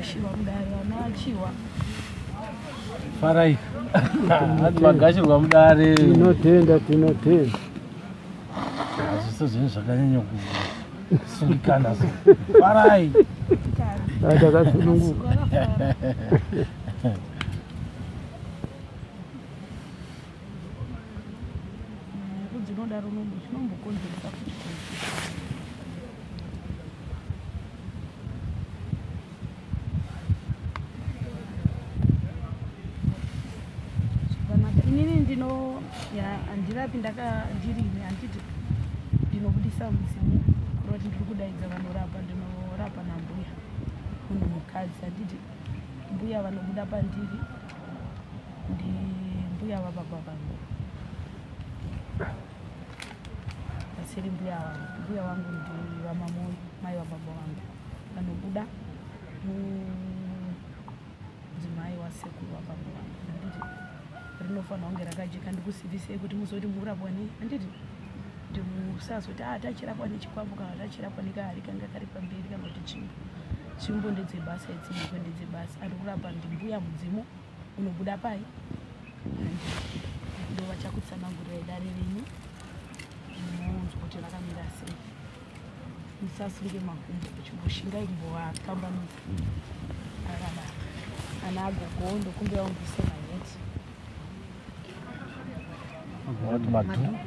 Magashirwa mudare vanachiwa. Farai. Hanzi magashirwa mudare. Tinotenda, tinotenda. Hazvisi zvinhu zvakanyanya kusungikana. Farai. Takasununguka. Dzinodaro chinombokonzeresa futi. Zvakanaka. Inini ndino handirapi ndirini handiti ndinobudisa mudzimu kureva kuti ndiri kudaidza vanorapa, ndinorapa nambuya munhu mukadzi handiti mbuya vanobuda pandiri ndi mbuya vababa vangu. Vasiri mbuya vangu. Mbuya vangu ndi vamamoyo, mai vababa vangu. Vanobuda mudzimai wasekuru vababa vangu. Handiti rinofanira kunge rakajeka ndikusivisei kuti muzoti murapwa nei handiti kuti musazoti tachirapwa nechikwambo kana tachirapwa nekahari kanga kari pamberi kana kuti tsvimbo. Tsvimbo ndedzebasa idzi, mhiko ndedzebasa. Ari kurapa ndimbuya mudzimu unobuda pai ndo vachakutsanangurirai dare renyu munzwa kuti rakamira sei. Musasunge makumbo chimboshingai kumbovatambanudza akadaro. Ana agogo ndokumbira mubvise maheti. What madhu? Madhuku.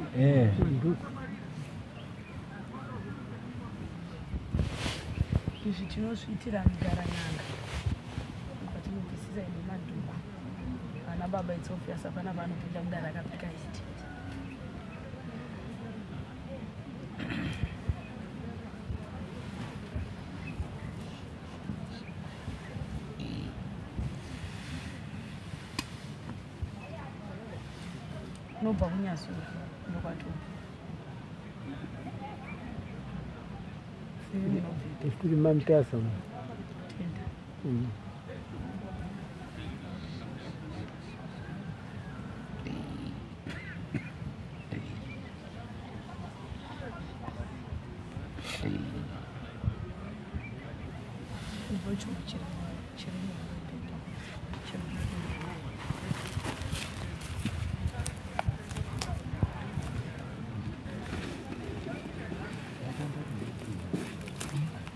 Izvi tinozviitira mugara n'anga. Patinobvisisa ine madhuku. Ana baba it's obvious hapana paanopinda mudare akapfeka heti. Unobva kunyazura ndokwatobva. Tiri mamutasa. Tenda.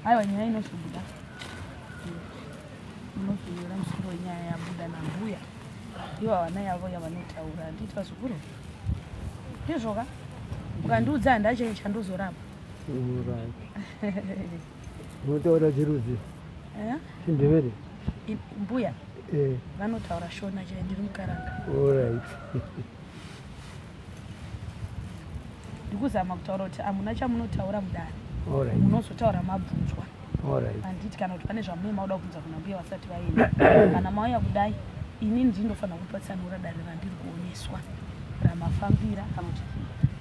Aiwa nyaya inozobuda. Unozonyora musoro wenyaya yabuda nambuya. Ivo havana yavo yavanotaura handiti vazukuru? Ndizvoka? Ukandiudza handache chandozorapa. Unotaura chirudzi? Chindevere? Mbuya vanotaura Shona chai ndiri mukaranga. Alright. Ndikuzama kutaura kuti hamuna chamunotaura mudare. Munozotaura mabvunzwa. Handiti kana kuti pane zvamunenge mauda kubvunza kuna mbuya vasati vaenda. Kana mauya kudai, inini ndinofanira kupatsanura dare randiri kuoneswa ramafambira kana kuti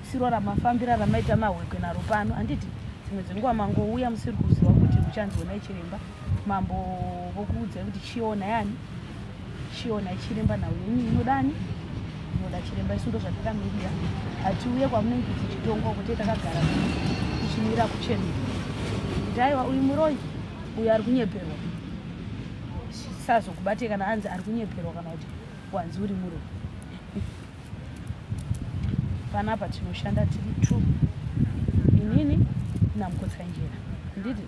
siro ramafambira ramaita mahwekwe naro pano. Handiti dzimwe dzenguva mangouya musiri kuziva kuti muchanzionai chiremba, mambo vokuudzai kuti chiona yani chiona chiremba nhau yenyu inodani inoda chiremba. Isu ndozvatakamirira, hatiuye kwamunenge tichitongwa kuti takagara tichimira kuchenura kuti aiwa uyu muroyi uyu ari kunyeperwa, sazokubate kana anzi ari kunyeperwa kana kuti wanzi uri muroyi. Panapa tinoshanda tiri 2, inini namukotsanjera. Handiti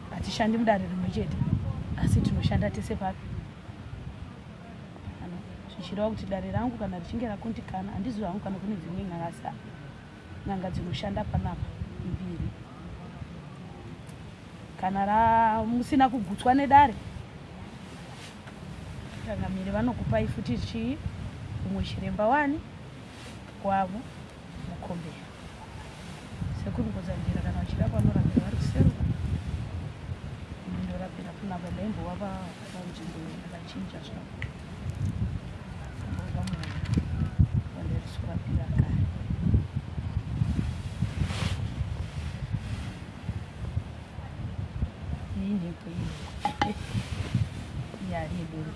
hatishandi mudare rimwe chete, asi tinoshanda tese papi pano, zvichireva kuti dare rangu kana richinge rakundikana, handizivi hangu kana kune dzimwe n'anga, n'anga dzinoshanda panapa mbiri. Kana musina kugutswa nedare, changamire vanokupai futi chii umwe chiremba wani wavo mukombera. Sekuru Mukotsanjera kana vachirapa vanorapira vari kuseruka, ndorapira panapa. Ndaimbova panzvimbo ndakachinja zvavo, ndobva kwandaisorapira kare. Iyi nhepo iyi iyari yedoro.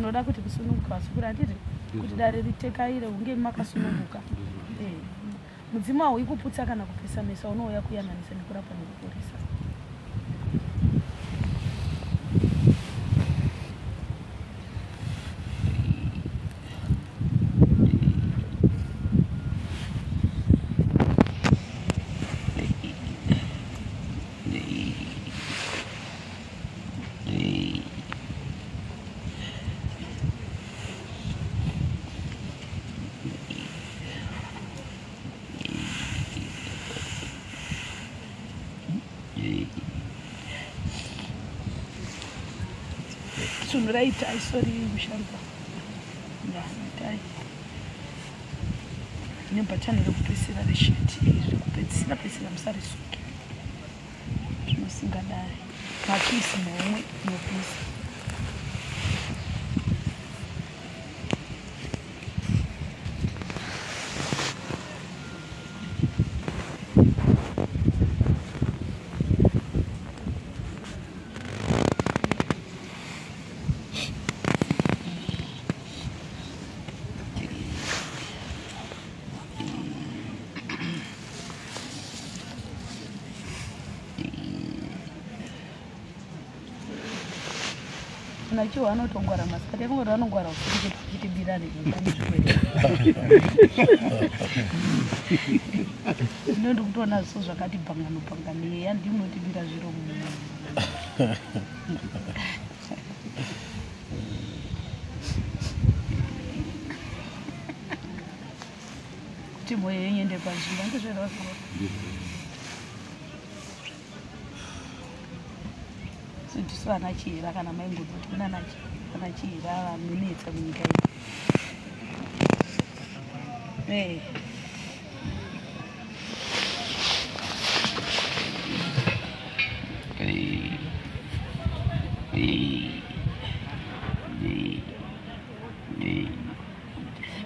Tinoda kuti kusununguka vazukuru, handiti? Kuti dare ritekaire hunge makasununguka. Mudzimu hauyi kuputsa kana kupesanisa, unouya kuyananisa nekurapa nekuporesa. Sunhurai tai, sorry musharuka. Tai. Nebhatani rekupedzisira resheti iri rekupedzisira pedzisira musarisuke. Zvinosingadai. Mapisi muhomwe inopisa. Nachiwo anotongwara masikati ekungoti vanongwara usiku chete tichitibira nekuzvikwere. Ino ndikutoona zviso zvakati bhangano bhangano yeya ndinotibira zviro mu. Kuti mwoyo yenyu ende panzvimbo handizvo here vazukuru? Tisu vana Chihera kana maingodzo kuti kuna vana Chihera vanonetsa munyika iyi.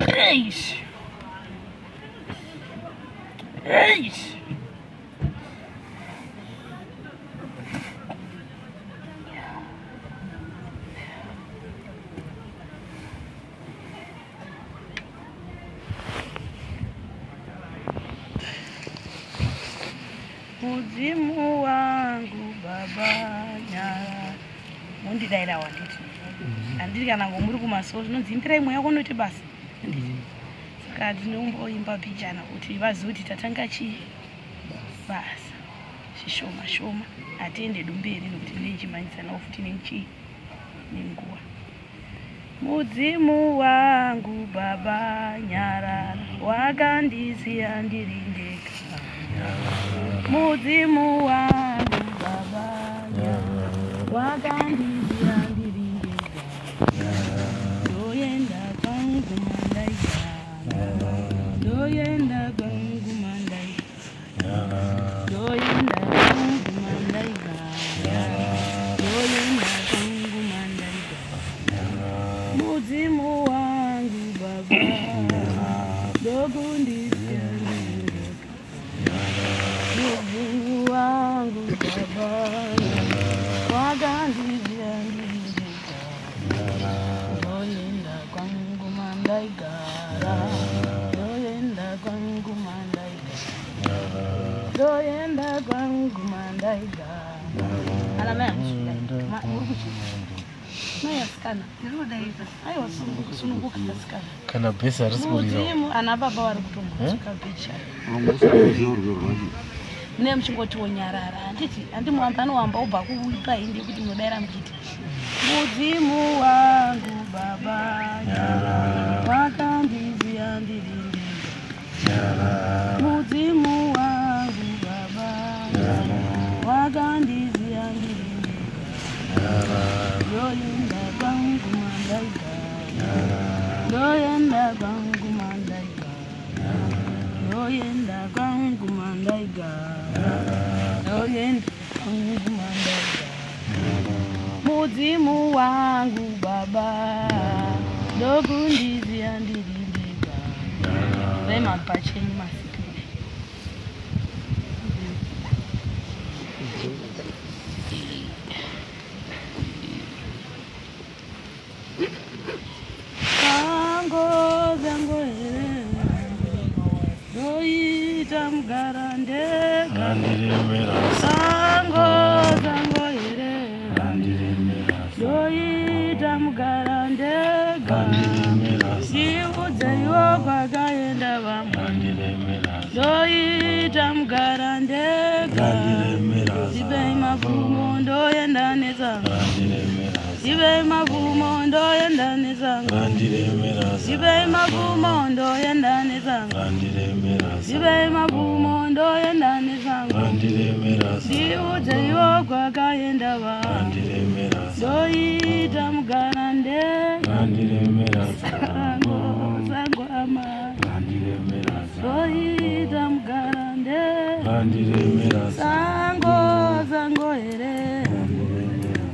Eish. Eish. Mudzimu wangu baba nyara. Mundidaira wanditi. Handiti kana ngomuri kumasowe zvinonzi imbirai mweya kunoti basa. Handiti. Saka tinomboimba pijana kuti vazive kuti tatanga chii basa. Zvishoma shoma hatiende dumberi nekuti ndinechimhanyisanawo futi nechii nenguva. Mudzimu wangu baba nyarara wakandisiya ndiri ndega. Mudzimu wangu baba nyarara wakandisiya ndiri ndega. Ndoenda kwangu mandaigara. Ndoenda kwangu mandaigara. Ndoenda kwangu mandaigara. Ndoenda kwangu mandaigara. Mudzimu wangu baba ndokundisiya ndiri ndega. Mudzimu wangu baba wakandisiya ndiri ndega. Ndoenda kwangu mandaigara. Ndoenda kwangu mandaigara. Ndoenda kwangu mandaigara. Ana mai amusvika. Muri kuchii? Mai asikana. Aiwa sununguka asikana. Kana bhesi harisi kurira. Mudzimu ana baba vari kutombosvika bhicha. Mune muchingotiwo nyarara. Handiti handimuwamba anowamba obva kuipa hindi kuti munodaira muchiti. Mudzimu wangu baba nyarara wakandisiya ndiri ndega. Mudzimu wangu baba nyarara wakandisiya ndiri ndega. Ndoenda kwangu mandaigara. Ndoenda kwangu mandaigara. Ndoenda kwangu mandaigara. Ndoenda kwangu mandaigara. Mudzimu wangu baba ndokundisiya ndiri ndega. Vemabhachi enyu masiku. mugara ndega. Randiremera Sango sango here. Randiremera Ndoita mugara ndega. Randiremera Ndiudzeiwo kwakaenda vamwe. Randiremera Ndoita mugara ndega. Randiremera Ndipei mapfumo ndoenda nesango. Randiremera Ndipei mapfumo ndoenda nesango. Randiremera Ndipei mapfumo ndoenda nesango. Randiremera Ndipei mapfumo ndoenda nesango. Randiremera Ndiudzeiwo kwakaenda vamwe. Randiremera Ndoita mugara ndega. Randiremera Sango sango ama. Randiremera Ndoita mugara ndega. Randiremera Sango sango here.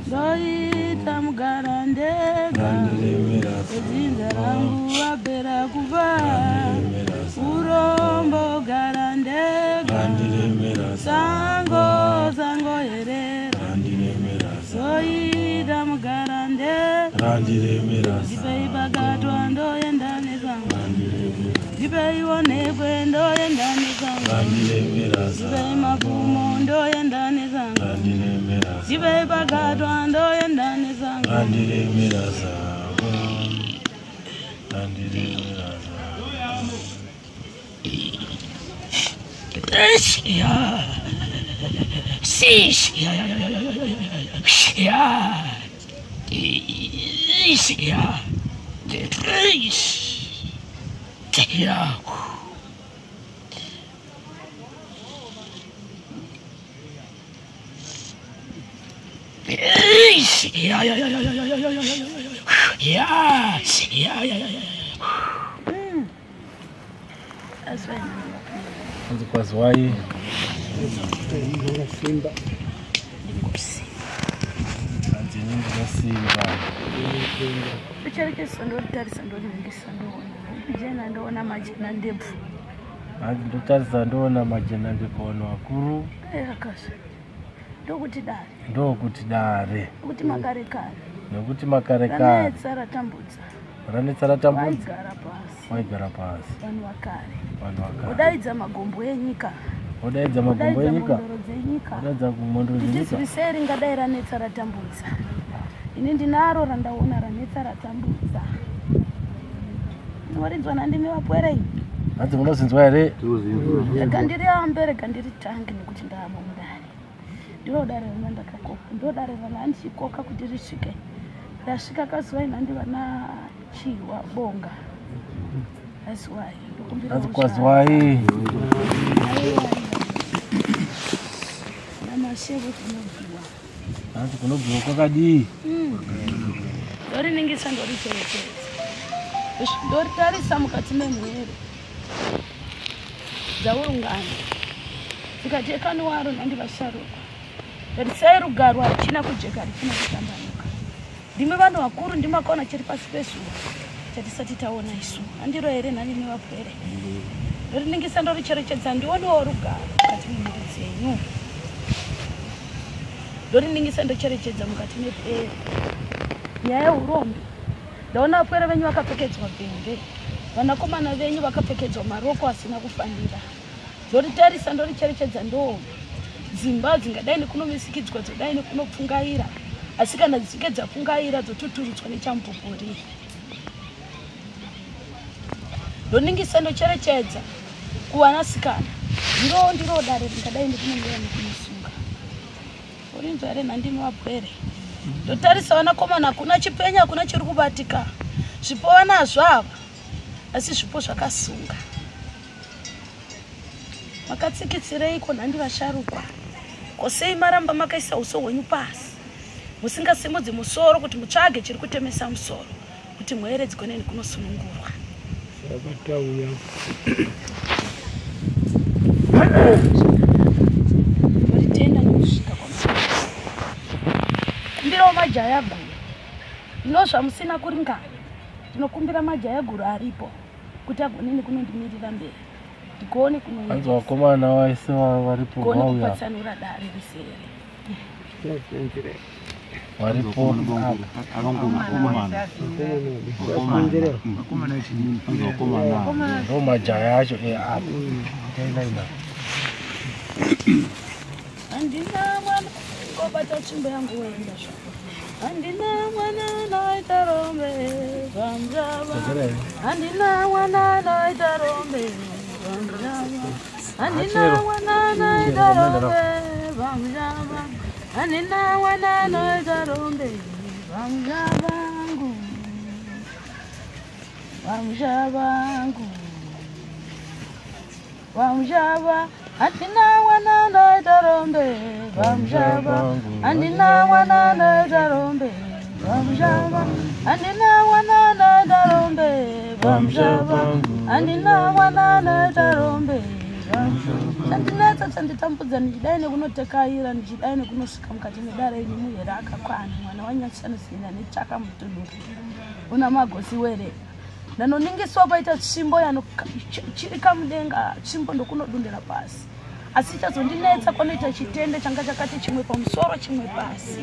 Ndoita mugara ndega. Randiremera Edzinza rangu vapera kufa. Urombo gara ndega. Randiremera Sango sango here. Randiremera Ndoita mugara ndega. Randiremera Ndipei pakatwa ndoenda nesango. Randiremera Ndipei onekwe ndoenda nesango. Randiremera Ndipei mapfumo ndoenda nesango. Randiremera Ndipei pakatwa ndoenda nesango. Randiremera sango Randiremera Hanzi kwaziwai Ndinosimba. Hanzi ini ndinosimba. Ndicherekesa ndoritarisa ndoriningisa ndoona jena ndoona majena ndebvu. Hanzi ndotarisa ndoona majena ndebvu vanhu vakuru. Akazve ndokuti dare. Ndokuti dare. Nekuti makare kare. Nekuti makare kare. Ranetsa ratambudza. Ranetsa ratambudza. Vaigara pasi. Vaigara pasi. Vanhu vakare. Vanhu vakare. Vodaidza magombo enyika. Vodaidza magombo enyika. Mhondoro dzenyika. Vodaidza mhondoro dzenyika. Nditizwisei ringadai ranetsa ratambudza. Ini ndinaro randaona ranetsa ratambudza. Munorinzwa nandimi vapwerei? Hanzi munozinzwa here? Rega ndiriambe, rega ndiritange nekuti ndaamo mudare. Ndiro dare rana ndakakoka. Ndiro dare rana ndichikoka kuti risvike. Rasvika kazuva nhandi vana Chiwa Bonga. Azuwai. Ndokumbira Hanzi kwaziwai. Namashevo kunobviwa. Hanzi kunobviwa kwakadii? Ndoriningisa ndoricherechedza. Ndoritarisa mukati memhere dzaurungano. Dzikajeka waro nhandi vasharukwa. Tarisai rugaro harichina kujeka harichina kutambanuka. Ndimi vanhu vakuru ndimakaona chiri pasi pezuva chatisati taona isu. Handiro here nhandimi vapwere? Ndoriningisa ndoricherechedza ndionewo rugaro mukati memhuri dzenyu. Ndoriningisa ndocherechedza mukati mepwere. Nyaya yeurombe. Ndaona vapwere venyu vakapfekedzwa bhembe. Vanakomana venyu vakapfekedzwa maroko asina kufanira. Ndoritarisa ndoricherechedza ndoona. Dzimba dzingadai nekunomisikidzwa dzodai nekunopfungaira. Asi kana dzichinge dzapfungaira dzotuturudzwa nechamupupuri. Ndoningisa ndocherechedza kuvanasikana. Ndiro dare ringadai nekunomira nekunosunga. Urinzwa here nhandimi vapwere? Ndotarisa vanakomana hakuna chipenya hakuna chiri kubatika. Zvipo vanazvo ava asi zvipo zvakasunga. Makatsikitsireiko nhandi vasharukwa? Kosei maramba makaisa uso hwenyu pasi. Musingasimudzi musoro kuti mutsvage chiri kutemesa musoro kuti mhere dzigone kunosunungurwa. Saka tauya. Ndotenda nekusvika kwamuri. Kumbirawo majaya guru. Ndinozva musina kuringana. Ndinokumbira majaya guru aripo kuti agoneni kunondimirira mberi. Ndigone kunoenda. Hanzi vakomana vaise varipo Gone vauya. kupatsanura dare risere. Varipo ndo majaya acho apa. Tainaina. Handina mwana ngobata tsvimbo yangu woenda zvako. Handina mwana anoita rombe pamushava. Handina mwana anoita rombe pamushava. Handina mwana anoita rombe pamushava. Handina mwana anoita rombe pamushavangu. Pamushavangu. Pamushava. Handina mwana anoita rombe pamushava. Handina mwana anoita rombe pamushava. Handina mwana anoita rombe pamushava. Handina mwana anoita rombe pamushava. Chandinetsa chanditambudza ndichidai nekunotekaira ndichidai nekunosvika mukati medare ini muhera akakwana mwana wanyatsanosina nechaka mutunhu una magosi were. Ndanoningiswa paita tsvimbo yanochirika mudenga tsvimbo ndokunodundira pasi. Asi chazondinetsa kwanoita chitende changa chakati chimwe pamusoro chimwe pasi.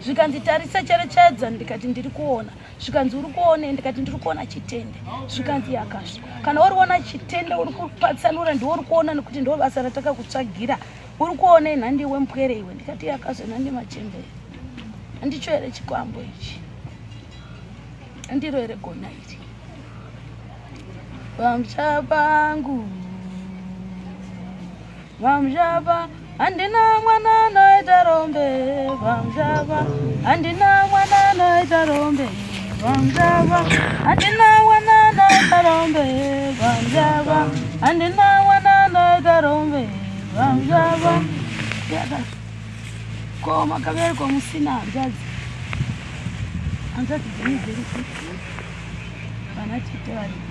Zvikanzi tarisa cherechedza ndikati ndiri kuona. Zvikanzi uri kuone ndikati ndiri kuona chitende. Zvikanzi yakasva. Kana uri kuona chitende uri kupatsanura ndiwe uri kuona nekuti ndo basa ratakakutsvagira. Uri kuona nhandiwe mpwere iwe ndikati yakasva nhandi machembere. Handicho here chikwambo ichi. Handiro here gona iri. Pamushapangu. Pamushapa. Handina mwana anoita rombe pamushava. Handina mwana anoita rombe pamushava. Handina mwana anoita rombe pamushava. Handina mwana anoita rombe pamushava. Ko makaberekwa musina hanzvadzi. Hanzvadzi dzenyu dziri kupi? Vana tete vari kupi?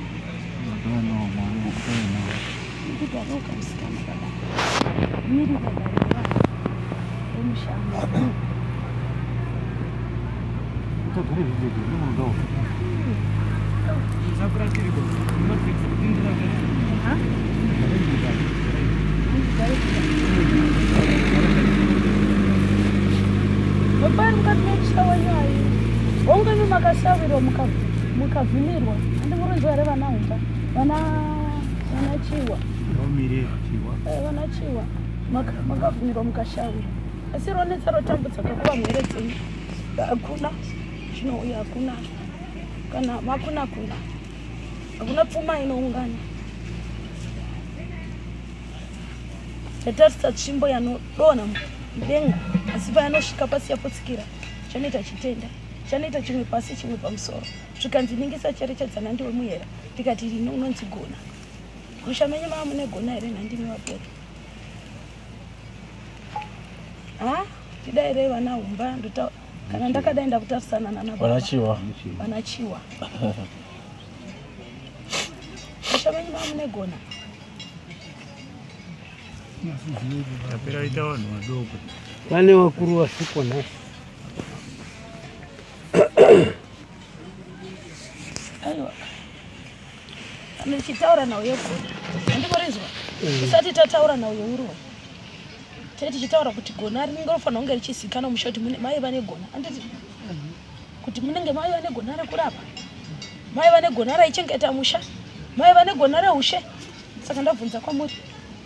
Ndikudaroka musikana baba. Mirira dare remushango. Baba mukati memusha wenyu ayi. Hongu imi makashavirwa mukavhimirwa. Handimurinzwa here vana humba? Vana chiwa. Vana chiwa. Makavhimirwa mukashavirwa. Asi ronetsa rotambudza kakuva mhere dzenyu. Hakuna chinouya, hakuna kana makuna kuna. Hakuna pfuma inoungana. Tatarisa tsvimbo yanodonha mudenga asi payanosvika pasi yapotsikira chanoita chitenda chanoita chimwe pasi chimwe pamusoro. Zvikanzi ningisa cherechedza nhandiwe muhera ndikati rini unonzi gona. Musha menyu mava mune gona here nhandimi vapera? Ha? Tidairei vana humba kana ndakadai ndakutarisana nana baba. Vana chiwa. Vana chiwa. Musha menyu mava mune gona. Tapera ita vanhu vadoko. Vane vakuru vasipo nhasi. Aiwa. Ndichitaura nhau yegona. Handikorinzwa. Tisati tataura nhau yeuroyi. Tei tichitaura kuti gona rinenge rofanira kunge richizikanwa musha kuti maiva negona. Handiti kuti munenge maiva negona rekurapa. Maiva negona raichengeta musha. Maiva negona reushe. Saka ndabvunza kwamuri.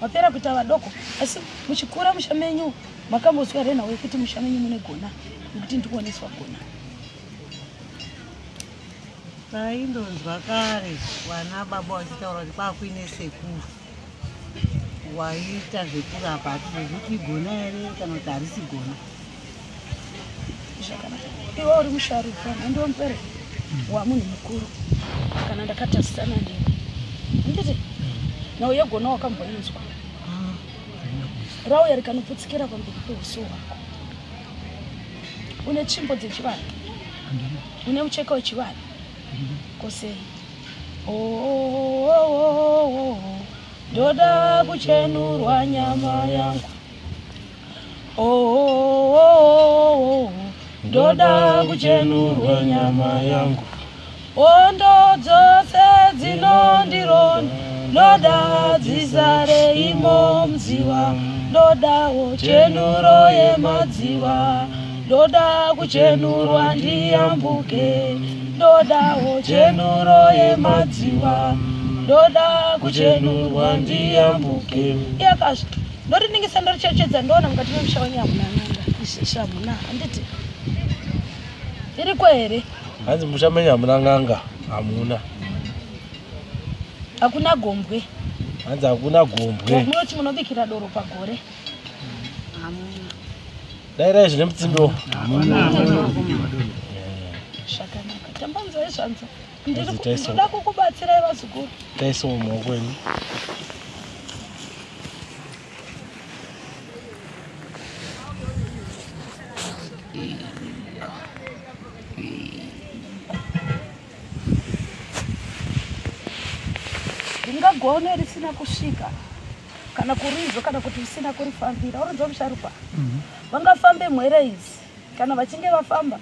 Mapera kuita vadoko asi muchikura musha menyu makambozwa here nhau yekuti musha menyu mune gona nekuti ndikuoneswa gona. Taindonzwa kare vana baba vachitaura kuti kwakuine sekuru waiita zvekurapa hatizozvi kuti igona here kana kuti harisi gona. Zvakanaka. Iwe uri musharukwa nhandiwe mupere wamunhu mukuru kana ndakatarisana newe. Handiti nhau yegona wakamboinzwa. Rauya rikanoputsikira pamberi peuso hwako. Une tsvimbo dzechivanhu. Une mucheka wechivanhu. Kosei. Oh, ndoda kuchenurwa nyama yangu. Oh, ndoda kuchenurwa nyama yangu. Hondo dzose dzinondironda ndoda dzizare imo mudziva. Ndodawo chenuro yemadziva. Ndoda kuchenurwa ndiyambuke. Ndodawo chenuro yemadziva. Ndoda kuchenurwa ndiyambuke. Yakazvi. Ndoriningisa ndoricherechedza ndoona mukati memusha wenyu hamuna n'anga. Ishisha hamuna, handiti? Iriko here? Hanzi musha menyu hamuna n'anga, hamuna. Hakuna gombwe. Hanzi hakuna gombwe. Munoti munobikira doro pagore. Hamuna. Dairai zvine mutsindo. Hamuna. Zvakanaka. Tambanzai zvanza. Ndinoda kukubatsirai vazukuru. Taisawo mumaoko enyu. Ringagone risina kusvika kana kurinzwa kana kuti risina kurifambira. Urinzwa musharupa? Vangafambe mhwere idzi kana vachinge vafamba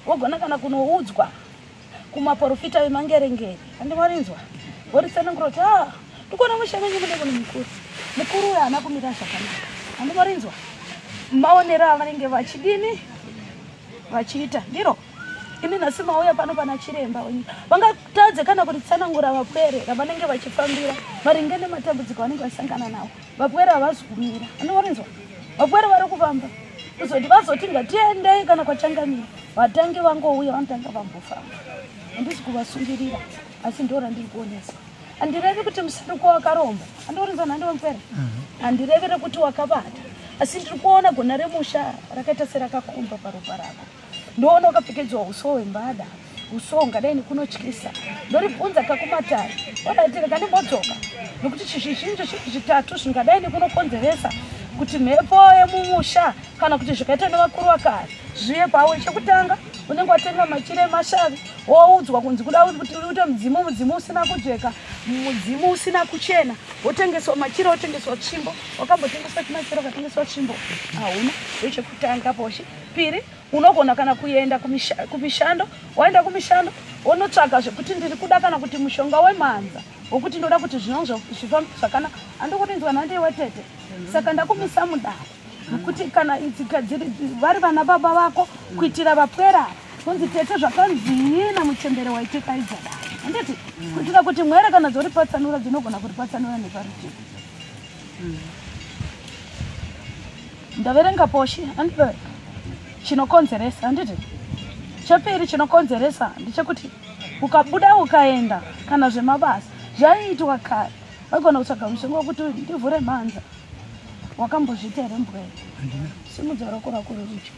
vogona kana kunoudzwa kumaporofita vemangerengere. Handimarinzwa? Voritsanangura kuti ndikuona musha menyu mune munhu mukuru. Mukuru uyu haana kumira zvakanaka. Handimarinzwa? Maonero avanenge vachidini vachiita ndiro. Imi nhasi mauya pano pana chiremba wenyu. Vangatadze kana kuritsanangura vapwere ravanenge vachifambira maringe nematambudziko avanenge vachisangana nawo. Vapwere havazi kumira. Handimarinzwa? Vapwere vari kufamba. Kuzoti vazoti ngatiendei kana kwachangamira. Vatange vangouya vanotanga vambofamba. Handisi kuvasungirira asi ndo randiri kuoneswa. Handirevi kuti musarukwa wakaromba. Handirinzwa nhandi wemupwere. Handirevi rekuti wakabata. Asi ndiri kuona gona remusha rakaita serakakomba paropa rako. Ndoona wakapfekedzwa uso hwembada. Uso ungadai nekunotyisa. Ndoribvunza kakumatare. Odaitira kandimbodzoka. Nokuti chizhinji zvitatu zvingadai nekunokonzeresa kuti mhepo yemumusha kana kuti zvikaita nevakuru vakare zviye pawe. Chekutanga unenge watenga machira emashavi woudzwa kunzi kuda kuti uite mudzimu, mudzimu usina kujeka, mudzimu usina kuchena, wotengeswa machira, wotengeswa tsvimbo. Wakambotengeswa chimachira ukatengeswa tsvimbo hauna. Ndochekutanga poshi. Piri, unogona kana kuenda kumishando, waenda kumishando wonotsvaga zvekuti ndiri kuda kana kuti mushonga wemhanza wokuti ndoda kuti zvinonzwa zvifambe zvakanaka. Handikurinzwa nhandiwe tete. Saka ndakumisa mudare nokuti kana itsika dziri vari vana baba vako kuitira vapwera kunzi tete zvakanzii namuchembere waitekaidza dare. Handiti? Kuitira kuti mwere kana dzoripatsanura dzinogona kuripatsanura neparutivi. Ndaverenga poshi, handiti? Chinokonzeresa, handiti? Chepiri chinokonzeresa ndechekuti ukabuda ukaenda kana zvemabasa zvaiitwa kare waigona kutsvaga mushonga wekuti ndivhure mhanza. Wakambozviita here mbwere? Simudza roko rako rerudyi.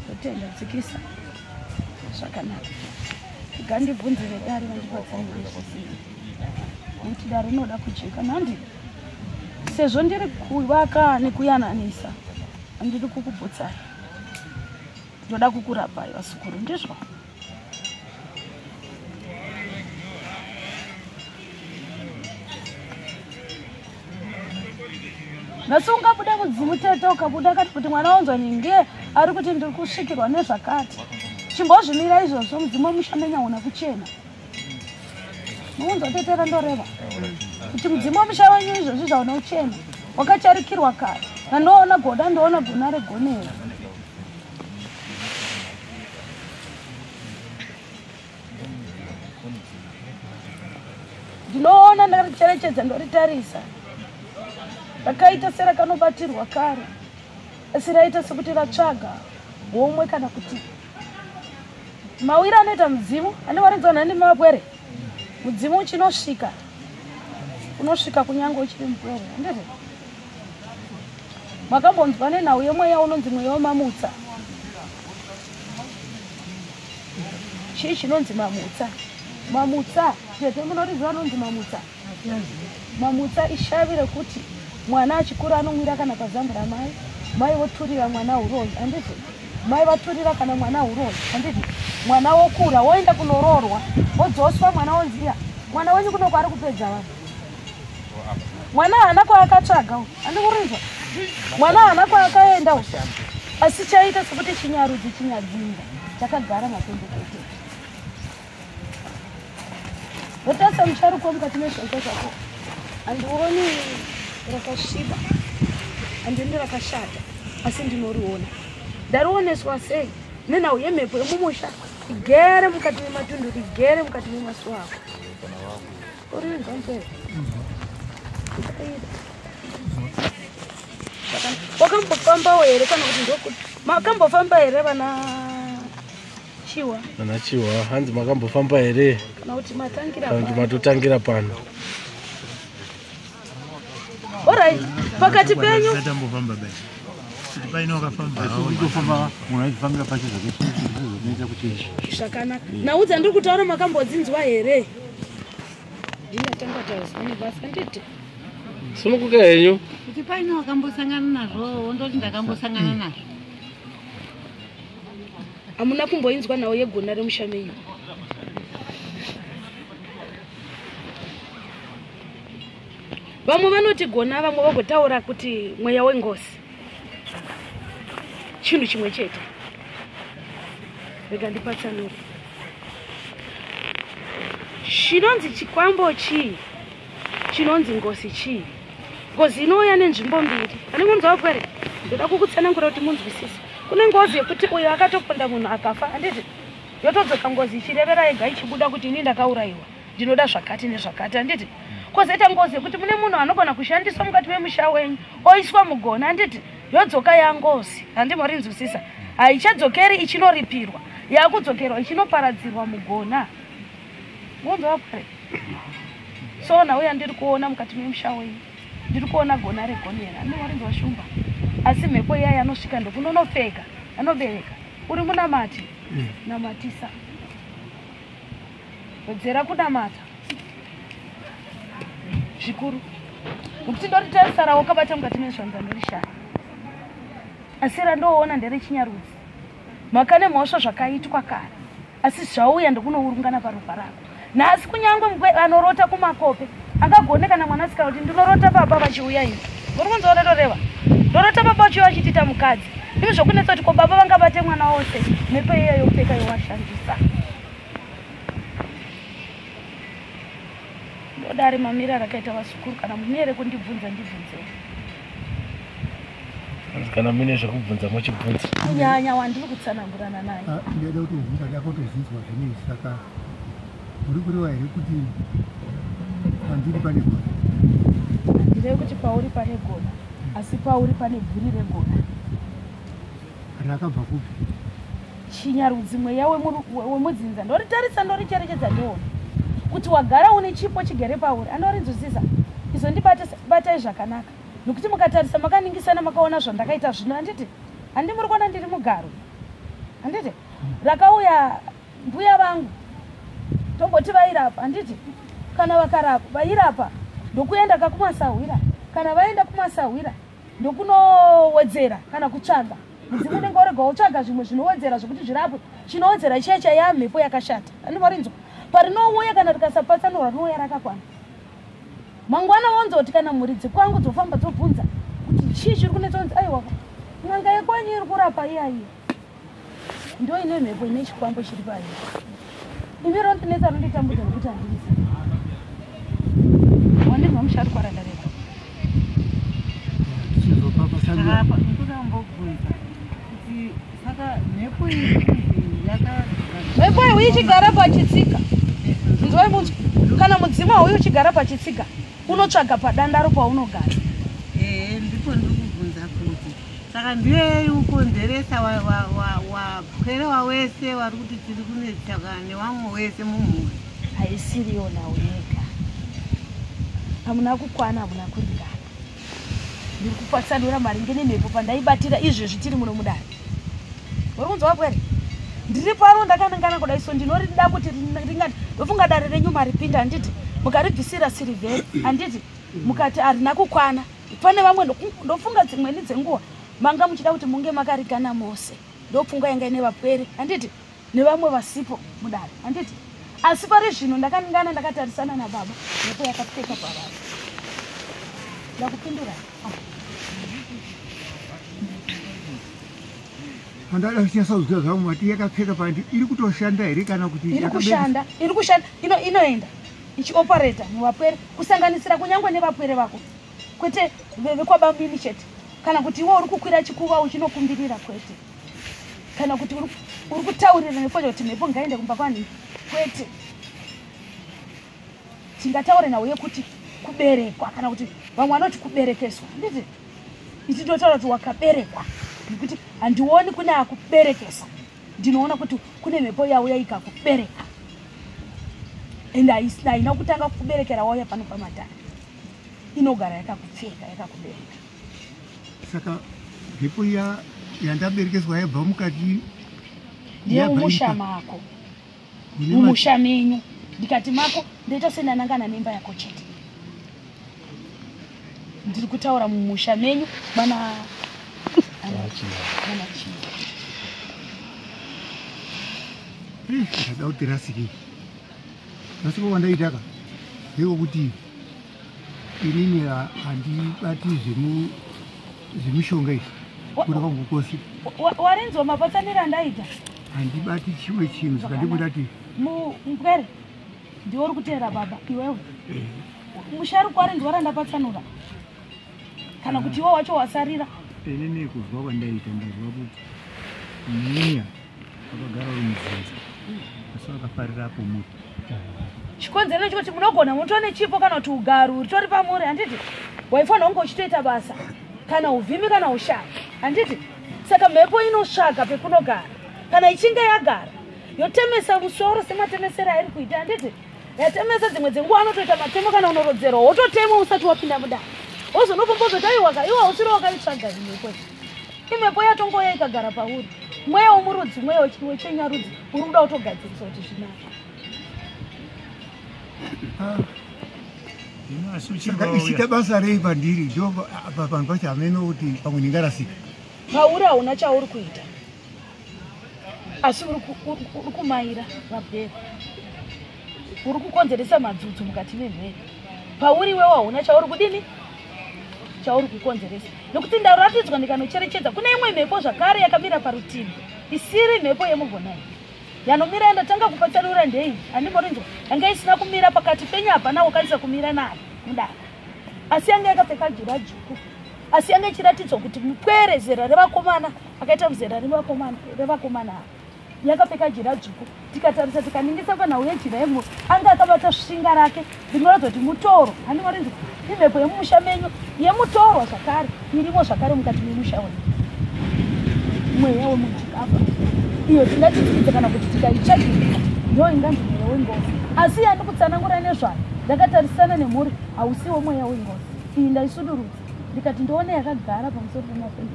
Ndotenda, dzikisa zvakanaka. Ngandibvunzire dare vandipatsanure zvisina. Nekuti dare rinoda kujeka nhandi. Sezvo ndiri kuvaka nekuyananisa, handiri kukuputsai. Ndoda kukurapai vazukuru, ndizvo? Nhasi ungabuda mudzimu tete ukabuda kati kuti mwana wanzwa nyinge ari kuti ndiri kusvikirwa nezvakati. Chimbozvimira izvozvo mudzimu wemusha menyu hauna kuchena. Muunzwa tete randoreva. Kuti mudzimu wemusha wenyu izvozvi zvauna kuchena. Wakacharikirwa kare. Ndandoona goda ndoona gona regonera. Ndinoona ndaricherechedza ndoritarisa. Rakaita serakanobatirwa kare. Asi raita sekuti ratsvaga homwe kana kuti mawira anoita mudzimu. Andiwarinzwa nhandi mapwere. Mudzimu uchinosvika. Unosvika kunyange uchiri mupwere. Handiti? Makambonzwa nenhau yemweya unonzi mweya wemamutsa. Chii chinonzi mamutsa? Mamutsa, tete munoriziva anonzi mamutsa? Mamutsa ishavi rekuti mwana achikura anomwira kana pazambu ramai, mai voturira mwana uroyi, handiti? Mai vaturira kana mwana uroyi, handiti? Mwana wokura woenda kunoroorwa, wodzoswa mwana wonziya, mwana wenyu kunoko ari kupedza vanhu. Mwana haana kwaakatsvaga, handikurinzwa? Mwana haana kwaakaenda, asi chaita sekuti chinyarudzi chinyadzinza chakagara mapendekete. Wotasa musharuko mukati mezvaita zvako. Handioni rakasviba, handioni rakashata, asi ndinoriona. Ndarioneswa sei nenhau yemhepo yemumusha igere mukati mematundu, igere mukati memasuwa ako. Urinzwa mupere? Wakambofambawo here kana kuti ndokuti makambofamba here vana Chiwa? Vana Chiwa, hanzi makambofamba here? Kana kuti matangira pano. Kana kuti matotangira pano. Alright, pakati penyu. Tatambofamba basi. Kuti paine wakafamba. Kutofamba munhu achifambira pacho zvake zvinoita kuchechi. Zvakanaka. Nhau dzandiri kutaura makambodzinzwa here? Ndingatanga tauzwa nebasa nditi. Sununguka henyu. Kuti paine wakambosangana nazvo wondoti ndakambosangana nazvo. Hamuna kumboinzwa nhau yegona remusha menyu. Vamwe vanoti gona, vamwe vagotaura kuti mweya wengozi. Chinhu chimwe chete. Rega ndipatsanure. Chinonzi chikwambo chii? Chinonzi ngozi chii? Ngozi inouya nenzvimbo mbiri. Ane munzwa wapwere? Ndoda kukutsanangura kuti munzwisise. Kune ngozi yekuti uyo akatoponda munhu akafa, handiti? Yotodzoka ngozi ichirevera yega ichibuda kuti ini ndakaurayiwa. Ndinoda zvakati nezvakati, handiti? Kozoita ngozi yekuti mune munhu anogona kushandiswa mukati memusha wenyu oiswa mugona, handiti? Yodzoka yangozi, handi morinzwisisa? Haichadzokeri ichinoripirwa, yakudzokerwa ichinoparadzirwa mugona. Munzwa wapwere? So nhau yandiri kuona mukati memusha wenyu, ndiri kuona gona regonera, handi morinzwa shumba? Asi mhepo iya yanosvika ndokunonopfeka, anobereka. Uri munamati, namatisa. Wedzera kunamata zvikuru, nokuti ndoritarisa rawakabata mukati mezvanza ndorishaya, asi randoona nderechinyarudzi. Mhaka nemhosva zvakaitwa kare, asi zvauya ndokunourungana paropa rako. Nhasi kunyangwe anorota kumakope angagone kana mwanasikana kuti ndinorota baba vachiuya ini. Uri kunzwa ndoreva? Ndorota baba vachiuya vachitiita mukadzi. Imi zvokunetsa kuti ko baba vangabate mwana wose mhepo iya yopfeka yowashandisa. Ndodari mamira rakaita vasukuru, kana mune kundibvunza ndibvunzei. Kana mune zvekubvunza mochibvunza. Kunyanya wandiri kutsanangurana naye. Ndinoda kutobvunza, ndakatozvinzwa zvinezvi, saka uri kureva here kuti pandiri pane gona? Ndireve kuti pauri pane gona, asi pauri pane bvuri regona. Rakabva kupi? Chinyarudzi mweya wemudzinza ndoritarisa ndoricherechedza ndiona kuti wagara une chipo chigere pauri, andorinzwisisa. Izondibatai zvakanaka, nokuti mukatarisa makaningisana makaona zvandakaita zvino, handiti? Handi muri kuona ndiri mugaro, handiti? Rakauya mbuya vangu tomboti vairapa, handiti? Kana vakarapa vairapa ndokuenda kakumasahwira, kana vaenda kumasahwira ndokunowedzera kana kutsvaga mudzimu unenge urega wotsvaga zvimwe zvinowedzera zvekuti zvirapwe. Chinowedzera chiya chaiya mhepo yakashata, andimorinzwa. Parinouya kana rikasapatsanurwa rinouya rakakwana. Mangwana wonzoti kana mhuri dzekwangu dzofamba dzobvunza kuti chii chiri kunetsa, onzi aiwa n'anga yekwanyu iri kurapa iyaiyo ndo ine mhepo ine chikwambo chiri payo. Imi rondinetsa ronditambudza nokuti handirizi. Wandinzwa musharukwa randareva. Saka ndinoda kuti saka mhepo iyi mhepo iyi ichigara pachitsika. Nzwai munzwa, kana mudzimu hauyi uchigara pachitsika unotsvaga padandaro paunogara. Ndipo ndiri kubvunza kuti saka ndiye iri kukonzeresa wapwere wawese wari kuti tiri kunetsaka nevamwe wese mumhuri. Haisiriyo nhau yega. Hamuna kukwana, hamuna kuringana. Ndiri kupatsanura maringe nemhepo pandaibatira izvezvi tiri muno mudare. Uri kunzwa wapwere? Ndiri pano ndakanangana kudai, so ndinorida kuti ringati ndofunga dare renyu maripinda, handiti? Mukaribvisira sirivheri, handiti? Mukati harina kukwana. Pane vamwe ndofunga dzimweni dzenguva manga muchida kuti munge makarigana mose, ndopfungwa yanga ine vapwere, handiti? Nevamwe vasipo mudare, handiti? Asi pari zvino ndakaningana ndakatarisana nababa, mhepo yakapfeka pavari. Ndakupindura. Handada kunyasa kuziva zvangu, mati yakapfeka pandi iri kutoshanda here kana kuti iri kushanda? Iri kushanda, inoenda ichioperata muvapwere, kusanganisira kunyangwe nevapwere vako, kwete vekwabamini chete, kana kuti iwe uri kukwira chikuva uchinokumbirira, kwete, kana kuti uri kutaurira nefoja kuti mhepo ngaende kumba kwanhingi, kwete. Tingataure nhau yekuti kuberekwa, kana kuti vamwe vanoti kuberekeswa, handiti? Ichitotaura kuti wakaberekwa, nekuti handioni kune akuberekesa, ndinoona kuti kune mhepo yauya ikakubereka, ende haina kutanga kukuberekera wauya pano pamatare, inogara yakakupfeka yakakubereka. Saka mhepo yandaberekeswa yabva mukati ndemumusha mako, mumusha menyu. Ndikati mako ndoita sendanangana nemba yako chete, ndiri kutaura mumusha menyu mana chii. Ndada kuti rasike rasike wandaitaka ndeyekuti inini handibati zvemishonga izvi kuda kwangu kwose. Warinzwa mapatsaniro andaita? Handibati chimwe chinhu saka ndikundati mupwere ndiwe uri kuteera baba iwewe. Musharukwa warinzwa randapatsanura kana kuti iwe wacho wasarira? Inini kuzwa kwandaita ndazwa kuti mweya wakagara uri mudzinza asi wakafarirapo muti. Chikonzero chekuti munogona mutone chipo kana kuti ugaru ritori pamuri, handiti? Waifanira kunge uchitoita basa kana uvhimi kana ushaya, handiti? Saka mhepo inotsvaga pekunogara, kana ichinge yagara yotemesa musoro sematemesero airi kuita, handiti? Yatemesa dzimwe dzenguva anotoita matemo kana unorodzerwa wototemwa usati wapinda mudare, wozonopombodzoti aiwaka iwe usiri wakaitsvaga imhepo. Imhepo yatongouya ikagara pauri, mweya womurudzi, mweya wechenyarudzi uri kuda kutogadzirisa kuti zvinaka. Saka ichiita basa rei pandiri? Ndo panhu pacho hameno kuti pamwe ndingarasika. Pauri hauna chauri kuita, asi uri kumaira vabheri, uri kukonzeresa madzudzu mukati memhere. Pauri iwewe hauna chauri kudini, chauri kukonzeresa, nekuti ndaratidzwa ndikanocherechedza kune imwe mhepo zvakare yakamira parutivi isiri mhepo yemugonai yanomira yandatanga kupatsanura ndei, handimborinzwa yanga isina kumira pakati penyu, hapana wakwanisa kumira nayo mudare, asi yanga yakapfeka jira dzvuku, asi yanga ichiratidzwa kuti mupwere zera revakomana akaita muzera revakomana yakapfeka jira dzvuku. Tikatarisa tikaningisa panhau yejira yemo, anga akabata svinga rake rinoratidza kuti mutoro, handimorinzwa imhepo yemumusha menyu yemutorwa zvakare irimo zvakare mukati memusha wenyu, mweya wemunhu iyo tingatidzidze kana kuti tikaitsvagirira ndo inganzi mweya wengozi. Asi yandikutsanangura nezvayo ndakatarisana nemhuri, hausiwo mweya wengozi iyi. Ndaisudurudza ndikati ndione yakagara pamusoro pemafembe.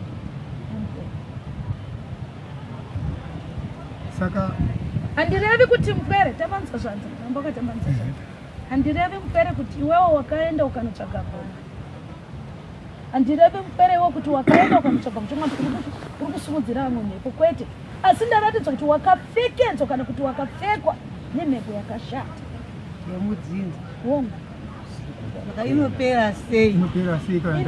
Saka handirevi kuti mupwere tambanza zvanza ramba wakatambanza zvanza, handirevi mupwere kuti iwewo wakaenda ukanotsvaga goma, handirevi mupwere iwe kuti wakaenda ukanotsvaga mushonga uri kusimudzira vamwe mhepo, kwete. Asi ndaratidzwa kuti wakapfekedzwa kana kuti wakapfekwa nemhepo yakashata yemudzinza. Hongu. Saka inopera sei? Inopera sei kana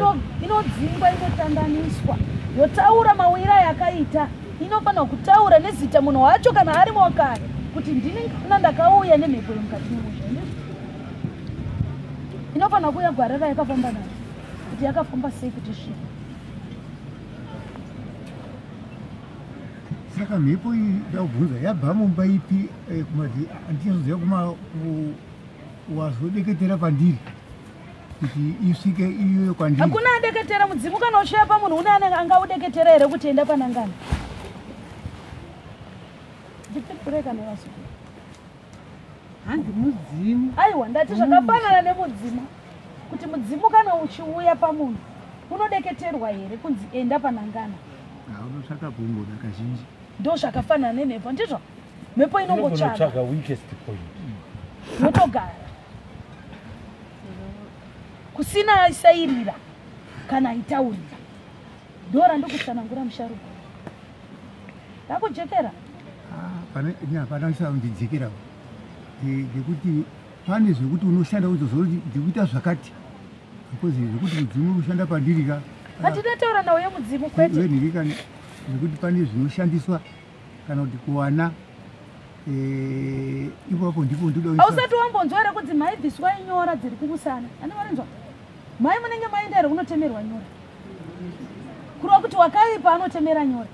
inodzingwa, inotandaniswa, yotaura mawira yakaita. Inofanira kutaura nezita munhu wacho kana arimo wakare kuti ndini kana ndakauya nemhepo yemukati memusha. Inofanira kuuya gwara rayakafamba nayo kuti yakafamba sei kuti svike. Saka mhepo iyi ndakubvunza yabva mumba ipi? Handichazoziva kuma wazodeketera pandiri kuti isvike iyoyo kwandiri. Hakuna adeketera mudzimu kana uchiuya pamunhu une angaudeketera here kuti enda panangana? Ndipindure kana vazukuru. Hanzi mudzimu. Aiwa, ndati zvakafanana nemudzimu, kuti mudzimu kana uchiuya pamunhu unodeketerwa here kunzi enda panangana? Unotsvaka kungoda kazhinji. Ndo zvakafanana nemhepo, ndizvo? Mhepo inongotsvaga weakest point yotogara kusina aisairira kana aitaurira. Ndora ndokutsanangura musharuko. Ndakujekera? Hapana kusandidzikira ngekuti pane zvekuti unoshanda uzozoti ndikuita zvakati, because zvekuti mudzimu unoshanda pandiri ka hatinotaura nawo yemudzimu kwete wenhirika, zvekuti pane zvinoshandiswa kana kuti kuwana ipapo ndipo ndoda. Hausati wambonzwa here kuti mai bviswai nyora dziri kumusana? Andimarinzwa mai munenge maenda here kunotemerwa nyora? Kureva kuti wakaipa anotemera nyora.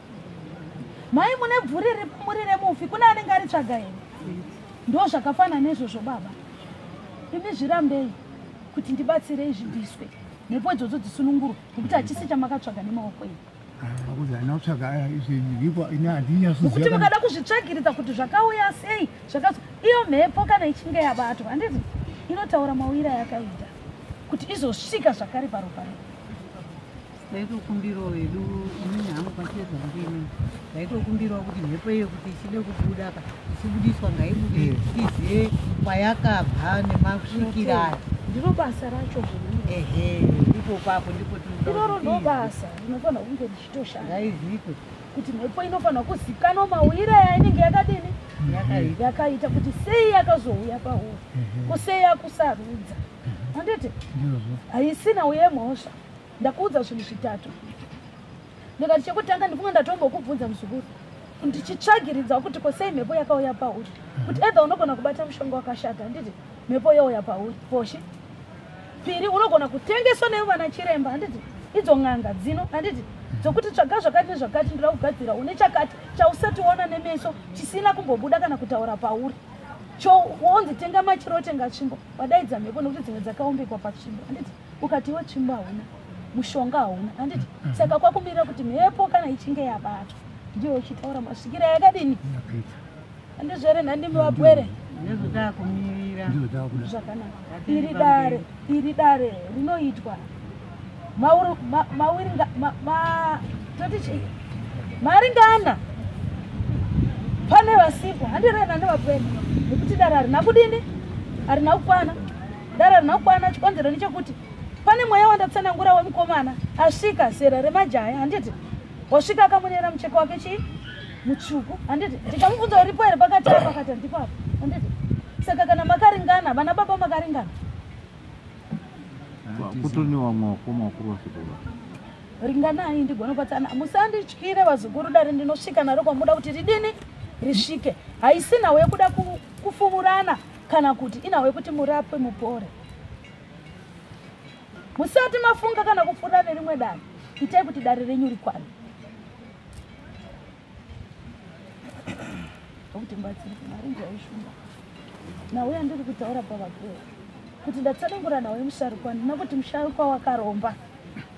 Mai mune bvuri muri remufi, kune anenge aritsvaga here? Ndo zvakafanana nezvozvo baba. Imi zvirambei kuti ndibatsirei zvibviswe. Mhepo idzodzo dzisunungurwe nekuti hachisi chamakatsvaga nemaoko enyu. Nekuti mukada kuzvitsvagiridza kuti zvakauya sei, iyo mhepo kana ichinge yabatwa, handiti inotaura mawira yakaita kuti izosvika zvakare paropa redu. Ndaitokumbirawo hedu inini hangu pachezvandini, ndaitokumbirawo kuti mhepo iyo kuti ichide kubuda ka, ichibudiswa ngaibude tizive kwayakabva nemasvikiro ayo. Ndiro basa racho zvino. Ehe, ndipo papo ndipo tinoda. Iroro ndo basa rinofanira kunge richitoshanda. Ngaizikwe. Kuti mhepo inofanira kuzikanwa mawira yainenge yakadini? Yakaita kuti sei yakazouya pauri. Kusei yakusarudza. Handiti? Haisina uye mhosva. Ndakuudza zvinhu zvitatu. Ndikati chekutanga ndifunga ndatombokubvunza muzukuru. Ndichitsvagiridza kuti kosei mhepo yakauya pauri. Kuti either unogona kubata mushonga wakashata, handiti? Mhepo youya pauri. Poshi. Piri unogona kutengeswa nevana chiremba, handiti? Idzo n'anga dzino, handiti? Dzokuti tsvaga zvakati nezvakati ndoda kugadzira une chakati chausati waona nemeso chisina kumbobuda kana kutaura pauri. Wonzi tenga machiro tenga tsvimbo, wadaidza mhepo nekuti dzimwe dzakaombekwa patsvimbo, handiti? Ukati iwe tsvimbo hauna, mushonga hauna, handiti? Saka kwakumirira kuti mhepo kana ichinge yabatwa ndiyo ichitaura masvikiro yakadini. Handizvo here nhandimi vapwere? Ndozvotakumirira. Zvakanaka. Iri dare rinoitwa maringana pane vasipo, handiro nhandimi vapwere, nekuti dare harina kudini, harina kukwana. Dare harina kukwana. Chikonzero ndechekuti pane mweya wandatsanangura wemukomana asvika zera remajaya, handiti? Wasvika akamonera mucheka wake chii mutsvuku, handiti? Ndikamubvunza uripo here pakati apa, akati handipo apa, handiti? Saka kana makaringana, vana baba makaringana, kutoni wamwe wakoma wakuru vasipo. Ringanai ndigone kubatsana. Musandityire vazukuru, dare ndinosvika naro kwamuda kuti ridini risvike. Haisi nhau yekuda kufumurana kana kuti inhau yekuti murapwe mupore. Musati mafunga kana kupfuura nerimwe dare, itai kuti dare renyu rikwane. Nokuti mubatsirike, mari ndiyaishumba. Nhau yandiri kutaura pavapwere kuti ndatsanangura nhau yemusharukwa, ndina kuti musharukwa wakaromba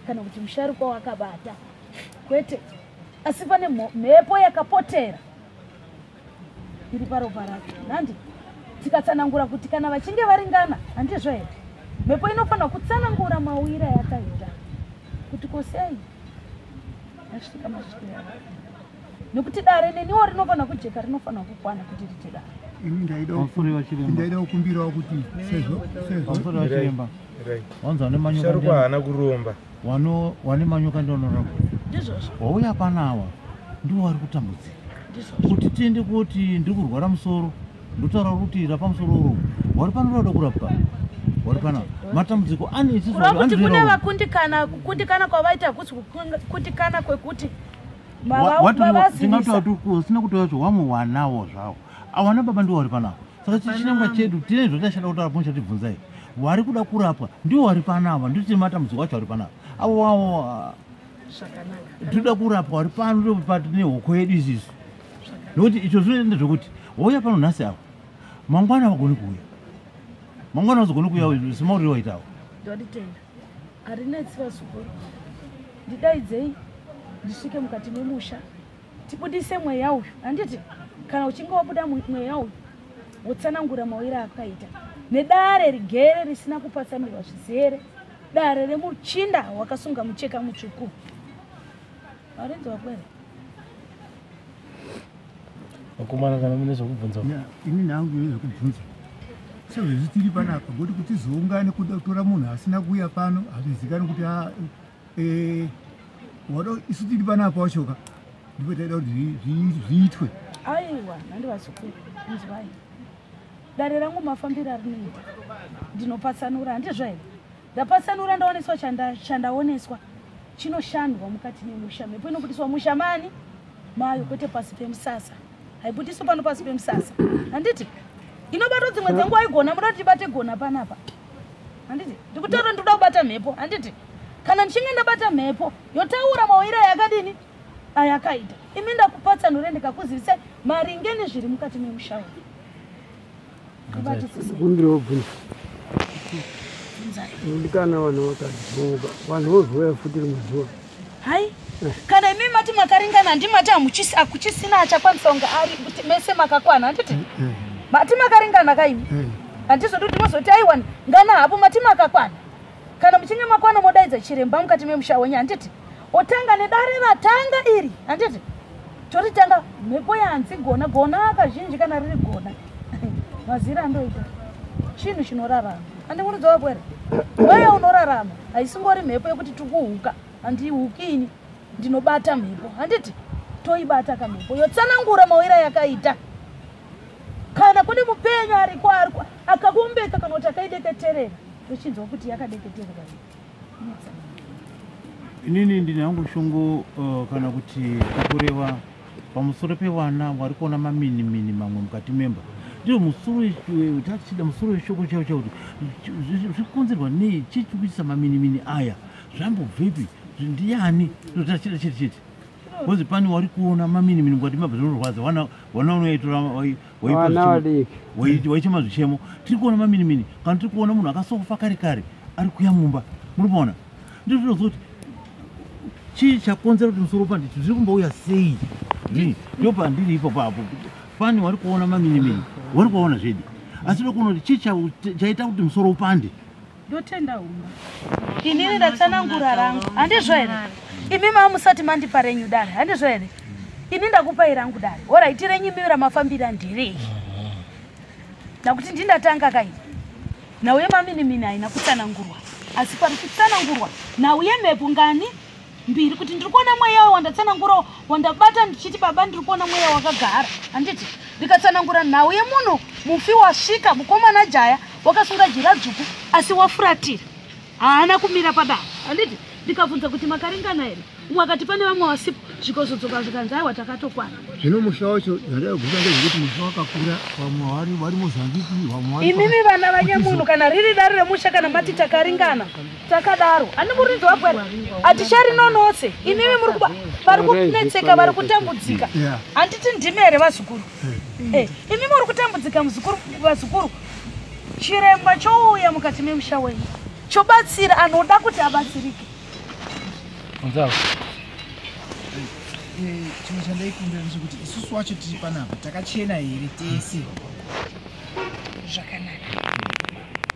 kana kuti musharukwa wakabata, kwete. Asi pane mhepo yakapotera iri paropa rake, nandi tikatsanangura kuti kana vachinge varingana, handizvo here? Mhepo inofanira kutsanangura mawira yakaita kuti kosei yasvika masvikiro yakaita, nekuti dare neniwo rinofanira kujeka, rinofanira kukwana kuti rite dare. Ndaida kukumbirawo kuti sezvo musharukwa haana kuromba, wane manyoka ndionorapa. Ndizvozvo. Wauya panawa ndiwo vari kutambudzika. Kuti tiende kuti ndiri kurwara musoro, ndotaura kuti rapa musoro uro, wari pano roda kurapwa, wari pana matambudziko ane isusu. Kureva kuti kune vakundikana, kukundikana kwavaita hakusi kukundikana kwekuti tingataura kuti usina kutaura kuti wamwe wanawo zvawo, awana baba ndiwo wari panapa. Saka chinangwa chedu tine zvotashanda kutaura pano chatibvunzai, wari kuda kurapwa ndiwo wari panapa, ndiwo tine matambudziko acho ari panapa. Avo wavo tinoda kurapwa wari pano nehoko yedu isisu. Nokuti icho zvinoenda zvekuti wauya pano nhasi avo, mangwana vagoni kuuya, mangwana vazogoni kuuya semauriro waitawo. Ndoditenda harinetsi vazukuru, ndidaidzei ndisvike mukati memusha tibudise mweya uyu, handiti? Kana uchinge wabuda mweya uyu wotsanangura mawira akaita nedare rigere risina kupatsanurwa zvizere, dare remuchinda wakasunga mucheka mutsvuku. Varenzi vakwere vakomana, kana mune zvokubvunza. Ini nhangu ine zvokubvunza. Sezvo tiri panapa, ngoti kuti tizoungane kuda kutora munhu asina kuuya pano, hazvizikanwi kuti wada isu tiri panapa wachoka, ndipo taida kuti zviitwe. Aiwa, nhandi vazukuru, inzwai. Dare rangu mafambiro arinoita ndinopatsanura, handizvo here? Ndapatsanura, ndaoneswa chandaoneswa chinoshandwa mukati memusha. Mhepo inobudiswa musha mani mayo, kwete pasi pemusasa. Haibudiswi pano pasi pemusasa, handiti? Inobatwa dzimwe dzenguva igona, muda kuti ibate gona panapa, handiti? Ndikutaura ndikuda kubata mhepo, handiti? Kana ndichinge ndabata mhepo yotaura mawira yakadini ayakaita, imi ndakupatsanure ndikakuzivisai maringe nezviri mukati memusha uyu. Bvunzai. Ndikana vanhu vakadzoka vanhu vozouya futi rimwe zuva. Hai, kana imi mati makaringana, handimati hakuchisina achakwanisa kunge ari kuti mese makakwana, handiti? Mati makaringana kaimi, handizoti kuti mozoti aiwa ngana hapo, mati makakwana. Kana muchinge makwana modaidza chiremba mukati memusha wenyu, handiti? Otanga nedare ratanga iri, handiti? Toritanga mhepo yanzi gona gona kazhinji kana riri gona mazira andoita chinhu chinorarama. Handikurudzo wapwere wewe unorarama, haisingori mhepo yekuti tikuhuka, handihuki ini, ndinobata mhepo, handiti? Toibata kamhepo yotsanangura mawira yakaita. Kana kune mupenyu ariko ariko akakumbeka kana kuti akaideketerera, tochinzwa kuti yakadeketerwa. Inini ndine hangu shungu kana kuti kureva pamusoro pevana vari kuona maminimini mamwe mukati memba. Ndiro musoro tachida musoro weshoko chaiwo chaiwo kuti zvikonzerwa nei, chii chiri kuitisa maminimini aya, zvambobvepi, ndiani, tachida chete chete. Kozi pane wari kuona maminimini mukati memba zvinorwadza, wana unoitora waichema zvichemo. Tiri kuona maminimini kana tiri kuona munhu akasofa kare kare ari kuya mumba, muri kuona. Ndiro tinozwa kuti chii chakonzera kuti musoro upande, zviri kumbouya sei? Ndo pandiri ipapo apo pane wari kuona maminimini, wari kuona zvedi, asi ndokuona kuti chii chaita kuti musoro upande. Ndotenda humba inini ndatsanangura rangu, handizvo here? Imi mamusati mandipa renyu dare, handizvo here? Ini ndakupai rangu dare, oraiti renyu imi ramafambira ndirei, nakuti ndindatanga kai nhau yemaminimini haina kutsanangurwa, asi pari kutsanangurwa nhau yemhepo ngani mbiri, kuti ndiri kuona mweya wandatsanangurawo wandabata ndichiti baba ndiri kuona mweya wakagara, handiti? Ndikatsanangura nhau yemunhu mufi wasvika mukomana jaya wakasunga jira dzvuku asi wafuratira, haana kumira padare, handiti? Ndikabvunza kuti makaringana here, umwe akati pane vamwe wasipo, zvikozodzoka zvikanzi aiwa takatokwana. Zvino musha wacho zvandakubvunza ndezvekuti musha wakakura, vamwe vari Mozambique, vamwe imimi vana vanyamunhu, kana riri dare remusha kana mati takaringana takadaro, handimurinzi wabwera haticharinonoze. Imimi muri vari kunetseka, vari kutambudzika, handiti ndimi here vazukuru? Imi muri kutambudzika muzukuru, vazukuru, chiremba chouya mukati memusha wenyu chobatsira anoda kuti abatsirike. Chimwe chandaikumbira ndechekuti isusu wacho tiri panapa takachena here tese? Zvakanaka.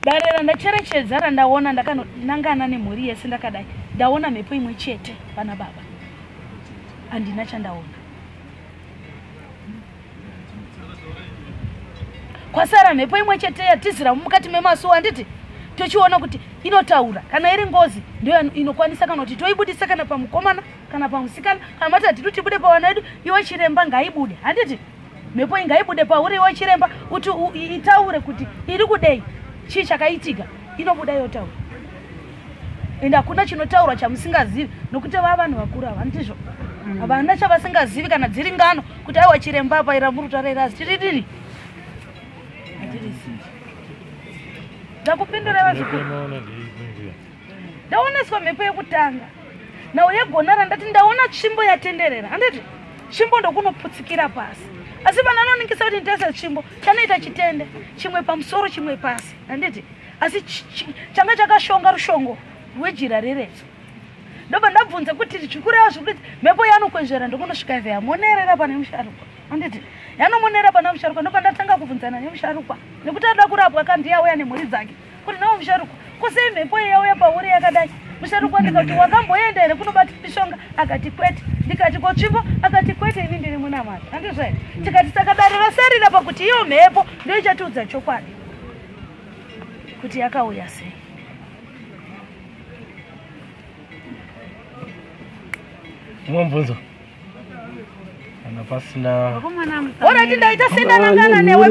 Dare randacherechedza randaona ndakanangana nemhuri yese ndakadai, ndaona mhepo imwe chete pana baba, handina chandaona. Kwasara mhepo imwe chete yatizira mukati memasuwa, handiti? Tochiona kuti inotaura kana iri ngozi ndiyo inokwanisa kana kuti toibudisa kana pamukomana kana pamusikana, kana mati hatidi kuti ibude pavana vedu, iwe chiremba ngaibude, handiti? Mhepo ingaibude pauri iwe chiremba kuti itaure kuti iri kudei, chii chakaitika, inobuda yotaura. Ende hakuna chinotaurwa chamusingazivi nokuti vava vanhu vakuru ava, handizvo? Havana chavasingazivi kana dziri ngano kuti aiwa chiremba apa ira muri kutaura iri asi tiri dini? Hatirizivi. Ndakupindura vazukuru. Ndaoneswa mhepo yekutanga nhau yegona randati ndaona tsvimbo yatenderera, handiti? Tsvimbo ndokunoputsikira pasi, asi vanhu anoningisa kuti nditese tsvimbo chanoita chitende chimwe pamusoro chimwe pasi, handiti? Asi changa chakashonga rushongo rwejira reretso. Ndobva ndabvunza kuti zvikureva zvekuti mhepo yanokwezvera ndokunosvika ivhe yamonerera pane musharukwa, handiti? Yanomonera pana musharukwa, ndobva ndatanga kubvunzana nemusharukwa nekuti ada kurapwa kandi yauya nemhuri dzake kuti nawo musharukwa kusei mhepo iyi yauya pauri yakadai. Musharukwa ndikati wakamboenda here kunobata mishonga, akati kwete. Ndikati kotsvimbo, akati kwete, ini ndiri munamata, handizvo here? Tikati saka dare rasarira pakuti iyo mhepo ndiyo ichatiudza chokwadi kuti yakauya sei. Mumwe mubvunzo kana pasina orati ndaita sendanangana newe,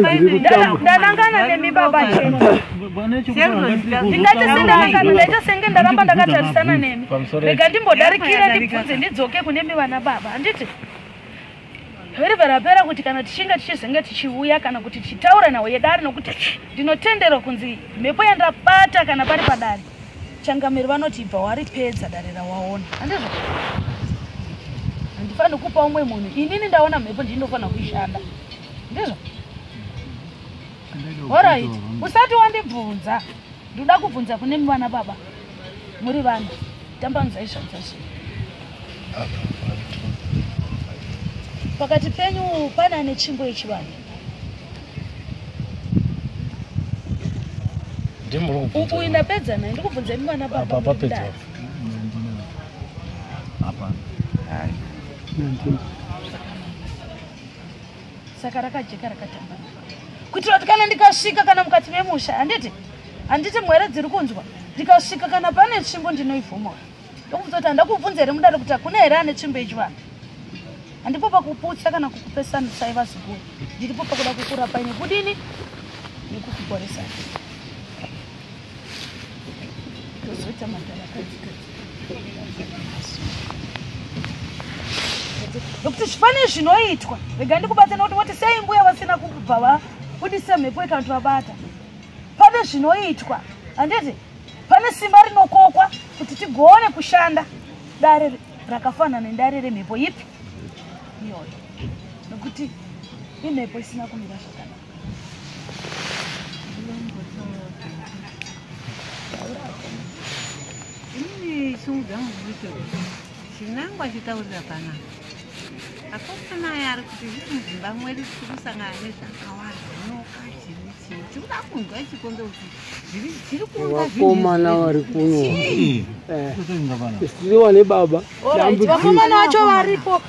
ndanangana nemi baba chenu, ndingaita sendanangana, ndaita senge ndaramba ndakatarisana nemi, rega ndimbodarikira ndibvunze ndidzoke kunemi vana baba, handiti? Ribva rapera kuti kana tichinge tichizenge tichiuya kana kuti tichitaura nawo yedare, nokuti ndinotenderwa kunzi mhepo yandabata kana pari padare, changamiri vanoti ibva waripedza dare rawaona, handizvo? Handifaniri kupa umwe munhu, inini ndaona mhepo ndinofanira kuishanda, ndizvo? Alright, usati wandibvunza Ndoda kubvunza kune vana baba muri vana tambanudzai zvanza zvenyu. Pakati penyu pane ane tsvimbo yechivanhu. Uyu ndapedza naye, ndikubvunza imi vana baba. Apa papedza. Hapana. Saka rakajeka rakatambanuka. Kuitira kuti kana ndikasvika kana mukati memusha, handiti? Handiti mwere dziri kunzwa. Ndikasvika kana pane tsvimbo ndinoivhomora. Ndokubvunza kuti handakubvunza here mudare kuti hakuna here ane tsvimbo yechivanhu. Handipo pakuputsa kana kukupesanisai vazukuru. Ndiripo pakuda kukurapai nekudini? Nekukuporesai. Tozoita madhara akadzikadzi. Nokuti zvifane zvinoitwa. Rega ndikubate nekuti voti sei mbuya vasina kubva vabudisa mhepo ikanti vabata. Pane zvinoitwa. Handiti? Pane simba rinokokwa kuti tigone kushanda dare rakafanana nedare remhepo ipi iyoyo. Nokuti imhepo isina kumira zvakanaka. Inini shungu dzangu dziri chinangwa chitaurira panapa. Akomana aya ari kuti zviri mudzimba mwedu tiri kusangana nezvakawanda nyoka chiri chii. Tiri kuda kunzwa chikombe kuti zviri kuunza Vakomana vari kuno. Tiriwa nebaba. Vakomana vacho varipo.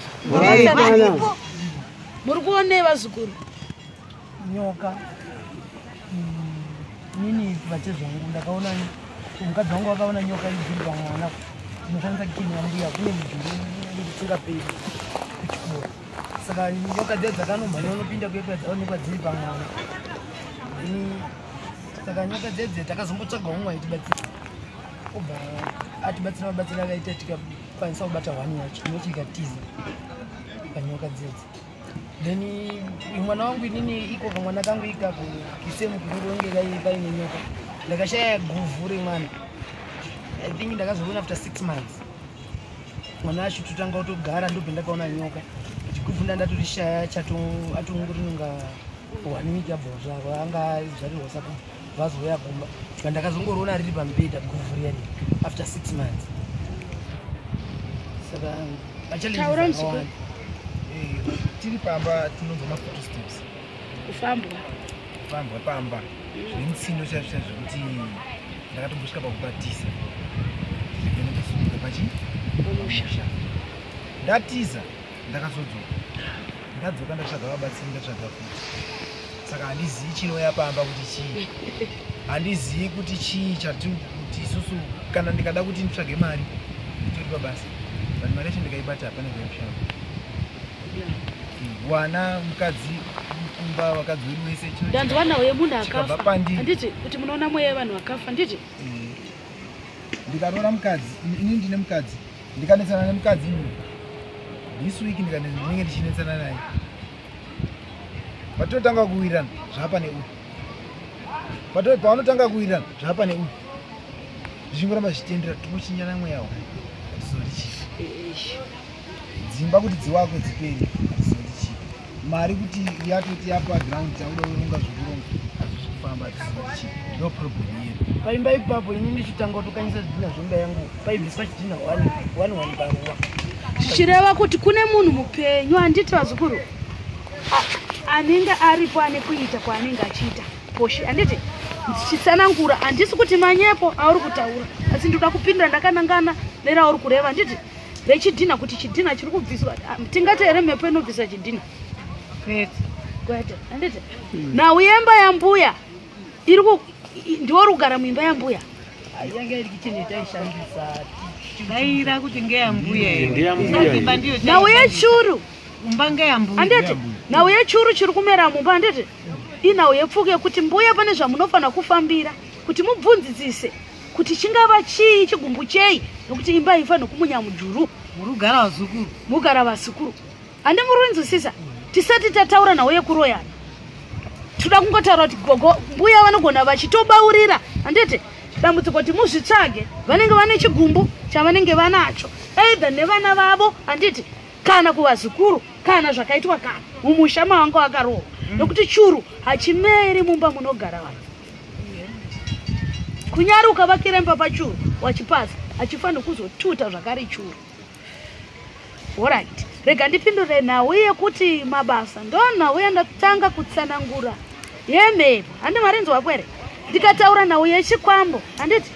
Muri kuonei vazukuru? Nyoka. Nini vachezvangu ndakaona mukadzi wangu akaona nyoka iri pamwana. Tinoshandisa kicheni yambuya kune mujuru isingaperi kuchikoro. Saka nyoka dziya dzakanomhanya unopinda kuya dzaonekwa dziri pamwana. Saka nyoka dziya dziya takazombotsvaga umwe aitibatsira. Obva atibatsira mabatsira akaita tikakwanisa kubata hwani yacho inochi ikatiza panyoka dziya dziya. Then mwana wangu inini iko kamwana kangu ikako kisemu kunonge kaine nyoka. Ndakashaya guvhu remwana. I think ndakazoona after 6 months. Mwana acho totanga kutogara ndobva ndakaona nyoka. Chiguvhu ndatorishaya chatongorinonga 1 week abva zvaro anga zvarirwa saka vazouya kumba. Saka ndakazongoriona riri pamubhedha guvhu riyani after 6 months. Saka Taura muzukuru. Tiri pamba tinonzwa mafootsteps. Kufambwa. Kufambwa pamba. Zvine mutsindo chaizvo chaizvo zvekuti ndakatombosvika pakubatisa. Ndikanotosunga pachi? Pamusha. Ndatiza ndakazodzoka. Ndadzoka ndatsvaga vabatsiri ndatsvaga futi. Saka handizii chinouya pamba kuti chii. Handizii kuti chii chati kuti isusu kana ndikada kuti nditsvage mari nditori pabasa. But mari yacho ndikaibata hapana kwainoshanda. Wana mukadzi kumba vakadzi wedu wese ndanzwa nawo yemunhu akafa handiti kuti munoona mweya yevanhu vakafa handiti ndikaroora mukadzi ini ndine mukadzi ndikanetsana nemukadzi this week ndinenge ndichinetsana naye patinotanga kuwirirana zvapa neuyu pavanotanga kuwirirana zvapa neuyu zvichingoramba zvichitendera tinochinjana mweya wayo hatizori chii dzimba kuti dziwakwe dzipere hatizori chii mari kuti yatoti yapa ground takuda kuronga zvekuronga hazvisi kufamba hatizori chii no problem yedu paimba ipapo ini ndichitanga kutokanyisa zvidhina zvemba yangu paibviswa chidhina 1 paruwa zvichireva kuti kune munhu mupenyu handiti vazukuru anenge aripo ane kuita kwaanenge achiita poshi handiti ndichitsanangura handisi kuti manyepo auri kutaura asi ndinoda kupindura ndakanangana nerauri kureva handiti rechidhina kuti chidhina chiri kubviswa tingati here mhepo inobvisa chidhina kwete kwete handiti nhau yemba yambuya iri ndiwo uri kugara muimba yambuya yanga iri kicheni yataishandisa daira kuti ngeyambuya nhau yechuru umba ngeyambuya handiti nhau yechuru chiri kumera mumba handiti inhau yepfuko yekuti mbuya pane zvamunofanira kufambira kuti mubvunzisise kuti chingava chii chigumbu chei nokuti imba haifaniri kumunya mujuru murugara vazukuru mugara vazukuru handi muri kunzwisisa tisati tataura nhau yekuroyana toda kungotaura kuti gogo mbuya vanogona vachitobaurira handiti dambudziko kuti muzvitsvage vanenge vane chigumbu chavanenge vanacho either nevana vavo handiti kana kuvazukuru kana zvakaitwa kana mumusha mavanga vakarohwa nokuti churu hachimeri mumba munogara vanhu. Kunyari ukavakira imba pachuru wachipaza achifanira kuzotuta zvakare churu. Alright, rega ndipindure nhau yekuti mabasa ndonhau yandatanga kutsanangura yemhepo. Handi marinzwa kwere? Ndikataura nhau yechikwambo, handiti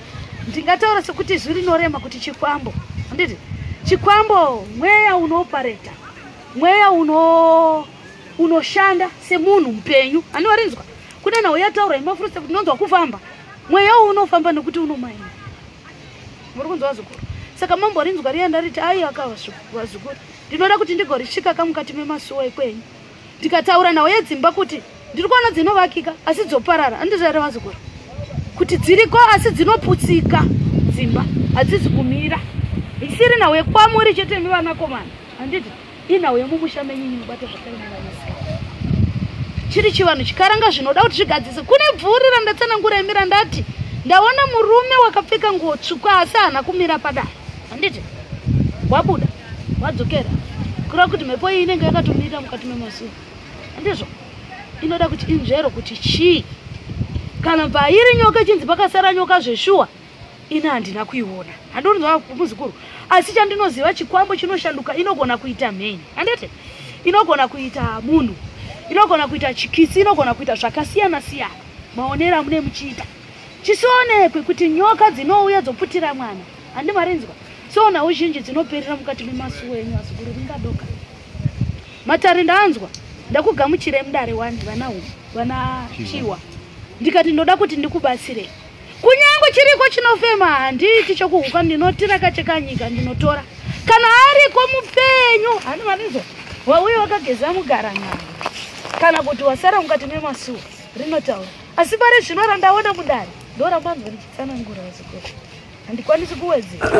ndingataura sekuti izwi rinorema kuti chikwambo, handiti chikwambo mweya unoopareta, mweya unoshanda semunhu mupenyu. Handi marinzwa? Kune nhau yataura yemafurisa kuti ndinonzwa kufamba, mweya unofamba nekuti unomaina. Muri kunzwa vazukuru? Saka mamborinzwa riya ndariti aiwa ka vazukuru, ndinoda kuti ndigorisvika kamukati memasuwo ekwenyu. Ndikataura nhau yedzimba kuti ndiri kuona dzinovakika asi dzoparara. Handizvo here vazukuru? Kuti dziriko asi dzinoputsika dzimba, hadzisi kumira. Isiri nhau yekwamuri chete imi vanakomana, handiti inhau yemumusha menyu inobata zvakare nevanasikana. Chiri chivanhu chikaranga zvinoda kuti zvigadzise. Kune bvuri randatsanangura imi randati ndaona murume wakapfeka nguo tsvuku asi haana kumira padare, handiti wabuda wadzokera, kureva kuti mhepo iyi inenge yakatomira mukati memasuo, handizvo? Inoda kuti inzvero kuti chii. Kana pairi nyoka chinzi pakasara nyoka zveshuwa, ini handina kuiona, handonzwa muzukuru. Asi chandinoziva chikwambo chinoshanduka, inogona kuita mheni, handiti inogona kuita munhu, inogona kuita chikisi, inogona kuita zvakasiyana siyana maonero amune muchiita. Chisionekwe kuti nyoka dzinouya dzoputira mwana, handi marinzwa? So nhau zhinji dzinoperera mukati memasuo enyu azukuru, ringadoka matare. Ndanzwa ndakugamuchirai mudare wani vana Chiwa, ndikati ndoda kuti ndikubatsirei. Kunyange chiriko chinofema handiti chokuhuka, ndinotiraka nyika ndinotora. Kana ariko mupenyu, handi marinzwa, wauya wakageza mugara nyama, kana kuti wasara mukati memasuo, rinotaura. Asi pari zvino randaona mudare ndoramanzwa ndichitsanangura vazukuru, handikwanisi kuwedzera.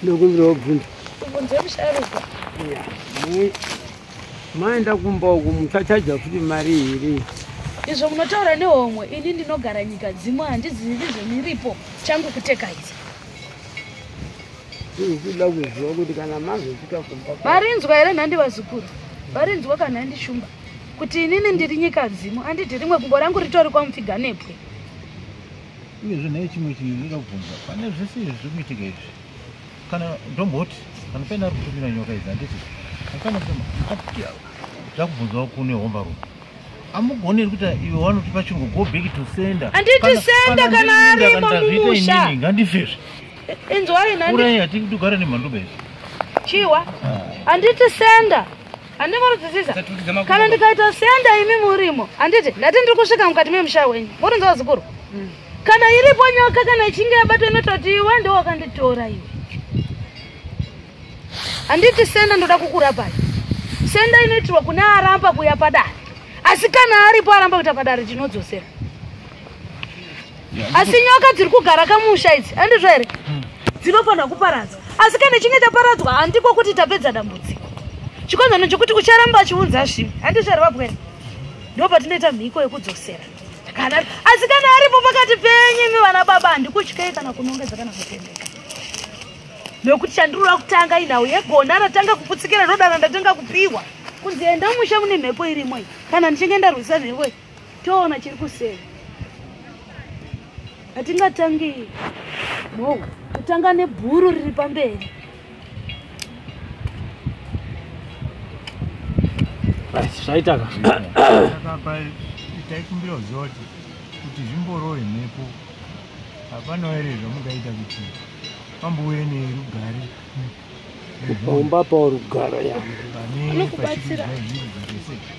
Ndokumbira kubvunza. Kubvunze musharukwa. Maenda kumba uku muchachaja futi mari here? Izvo munotaura nehomwe, ini ndinogara nyika dzimwe, handizivi zvemiripo, changu kutekaidza. Ndikuda kuziva kuti kana mazosvika kumba. Varinzwa here nhandi vazukuru? Varinzwa kana handishumba kuti inini ndiri nyika dzimu, handiti rimwe gumbo rangu ritori kwamupfiga nepwe. Uyezve naye chimwe chinhu ndinoda kubvunza, pane zvese izvi zviri kuitika izvi, kana ndomboti kana paine ari kutumira nyoka idzi, handiti zvakubvunzawo kune hombarume, amugoneri kuti iwe wanotipa chirungu go back to sender? Handiti sender kana arimo mumusha. Ngandifezve. Inzwai nani? Urai hatidi kugara nemhanduba izvi. Chiwa, handiti sender, handimuridzidzisa. Kana ndikaita sender imi murimo, handiti ndati ndiri kusvika mukati memusha wenyu, murinzwa vazukuru? Kana iripo nyoka, kana ichinge yabatwa inototi iwe ndo wakanditora iwe. Handiti senda ndoda kukurapai. Senda inoitirwa kune aramba kuya padare, asi kana aripo aramba kuita padare tinodzosera. Asi nyoka dziri kugara kamusha idzi, handizvo here? Dzinofanira kuparadzwa. Asi kana ichinge chaparadzwa handiko kuti tapedza dambudziko. Chikonzero chekuti ucharamba achiunza zvimwe, handizvo here vabwere? Ndo patinoita mhiko yekudzosera. Kana asi kana aripo pakati penyu imi vana baba, handikutyei kana kunongedza kana kutendeka. Nekuti chandirura kutanga inhau yegonda ratanga kuputsikira, rodara ndatanga kupiwa kunzi enda musha mune mhepo irimo iyi. Kana ndichinge ndarwisa mhepo iyi, toona chiri kuseri. Hatingatangi mhou, kutanga nebhuru riri pamberi. Zvaitaka. Saka taikumbira kuziva kuti zvimborowe mhepo, hapana here zvamungaita kuti pambouye nerugare? Kumba paurugara yambo. Anokubatsira.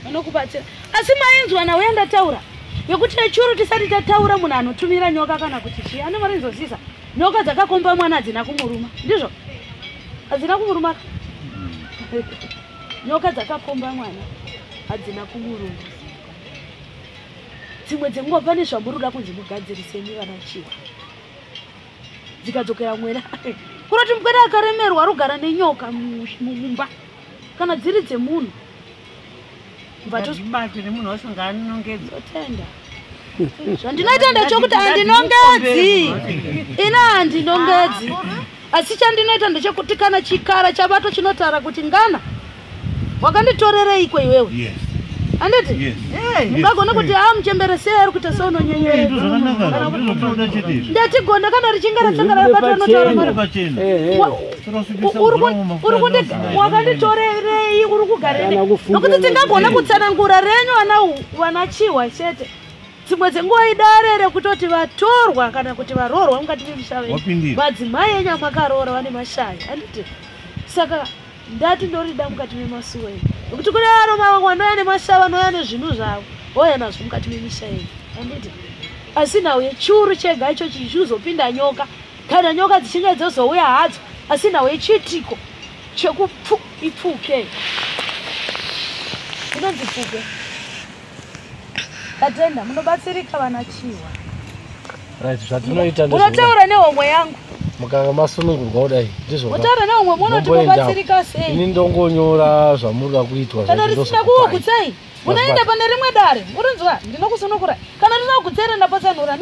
Anokubatsira. Asi mainzwa nauya ndataura yekuti yechuru tisati tataura munhu anotumira nyoka kana kuti chii, ane marinzosisa nyoka dzakakomba mwana hadzina kumuruma, ndizvo? Hadzina kumuruma. Nyoka dzakakomba mwana hadzina kumuruma. Dzimwe dzenguva pane zvamuri kunzi mugadzirise imi vana Chiwa, dzikadzokera mwena kuroti mupwere akaremerwa arikugara nenyoka mumba, kana dziri dzemunhu. Ngatibatwe nemunhu wacho ngaanongedzwa. Tenda. Zvandinoita ndechekuti handinongedzi, ina handinongedzi, asi chandinoita ndechekuti kana chikara chabatwa chinotaura kuti ngana wakanditorereiko iwewe. Yes. Anditi? Mungagona kuti a muchembere sei ari kuita seunonyenyera. Ndatigonda kana richinge ratsanga rabatwa notaura mari. Wakanditorerei uri kugarei? Nokuti tingagona kutsanangura renyu vana Chihwa chete. Dzimwe dzenguva idare rekutoti vatorwa kana kuti varoorwa mukati memisha venyu. Madzimai enyu amakaroora vane mashaya. Anditi? Saka ndati ndorida mukati memasuo enyu. Nokuti kune varume vamwe vanouya nemashaya vanouya nezvinhu zvavo. Vouya nazvo mukati memisha yenyu. Anditi? Asi nhau yechuru chega ichochi chichizopinda nyoka. Kana nyoka dzichinge dzozouya hadzo, asi nhau yechiitiko chekupfu ipfuke. Inonzi pfuke. Tatenda, munobatsirika vana Chihwa. Right, zvatinoita ndizvo. Unotaura nehomwe yangu. Mukanga masunungurwa kudai, ndizvo. Mutaura nehomwe munoti mubatsirika sei? Ini ndongonyora zvamuri kuitwa. Kana risina kukugutsai, munoenda pane rimwe dare. Murinzwa, ndinokusunungura. Kana risina kugutsai ndapatsanura,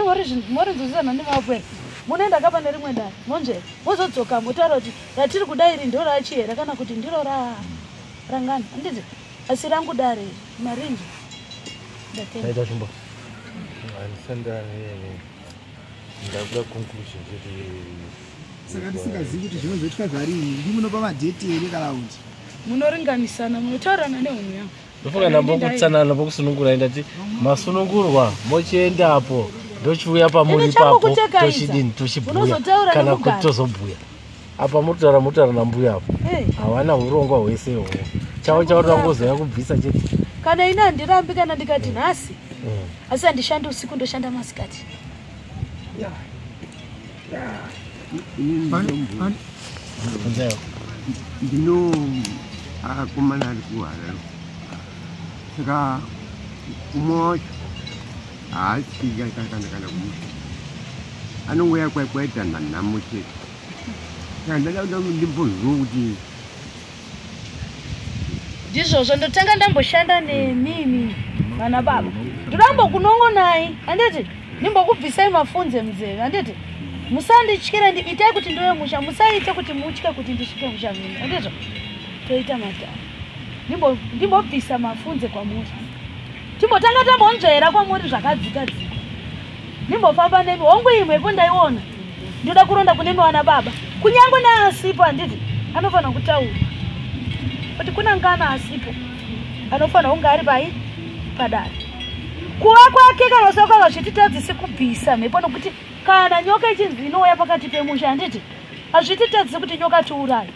morinzwisana nemapwere. Munoenda ka pane rimwe dare, monzvera. Mozodzoka motaura kuti ratiri kuda iri ndiro rachihera kana kuti ndiro rangani. Handiti? Asi rangu dare marinji. Taita chimbo. Ndakuda conclusion chete. Saka tisingazivi kuti zvinozoitwa zvarini, ndimunopa madheti here kana kuti munoringanisana, munotaurana nehomwe yangu. Ndofunga ndambokutsanana pokusunungura ndati masunungurwa mochiendapo ndochiuya pamuri ipapo tochidini tochibhuya kana kuti tozobhuya. Apa mutaura nambuya apo. Hawana urongwa hwese ihwohwo. Chavo chauri kungozoya kubvisa chete. Kana ini handirambi kana ndikati nhasi. Asi handishandi usiku ndoshanda masikati. Ndino akomana ari kuHarare. Saka umwe wacho haasi kana kumusha. Anongouya kwaita nhamo chete. Saka ndada kuda ndimbozwa kuti ndizvozvo ndotanga ndamboshanda nemimi vana baba. Ndorambokunongonai, handiti? Ndimbokubvisai mafunze munzeve, handiti? Musandityira, itai kuti ndiwe musha, musaite kuti mutye kuti ndisvike musha menyu, handizvo? Toita matare. Ndimbobvisa mafunze kwamuri. Timbotanga tambonzvera kwamuri zvakadzika dzika. Ndimbofamba nemi, hongu imwepo ndaiona. Ndoda kuronda kune vana baba. Kunyange naasipo, handiti? Anofanira kutaura. Kuti kuna ngana asipo anofanira kunge ari pai padare. Kuva kwake kana usakanga zvititadzisi kubvisa mhepo, nokuti kana nyoka ichinzi inouya pakati pemusha, handiti? Hazvititadzisi kuti nyoka tiuraye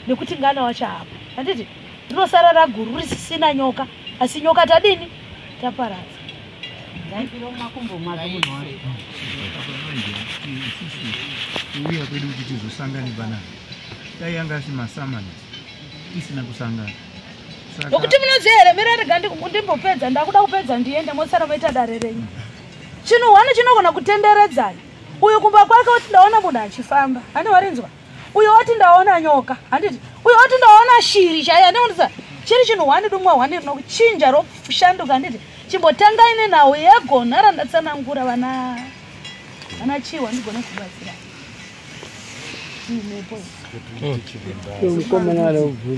nekuti ngana wacho hapo, handiti? Rinosara raguru risisina nyoka, asi nyoka tadini? Taparadza. Kuuya kwedu kuti tizosangane panapa. Dai yanga asi masamani tisina kusangana. Nokuti munoziva here, mira rega ndimbopedza, ndakuda kupedza ndiende mosara moita dare renyu. Chinhu hwani chinogona kutenderedzai. Uyu kumba kwake woti ndaona munhu achifamba, handi warinzwa? Uyu woti ndaona nyoka, handiti? Uyu woti ndaona shiri chaiyo, handiti? Chiri chinhu hwani dumwa hwani rinochinja roshanduka, handiti? Chimbotangai nenhau yegona randatsanangura vana Chihwa ndigone kubatsira.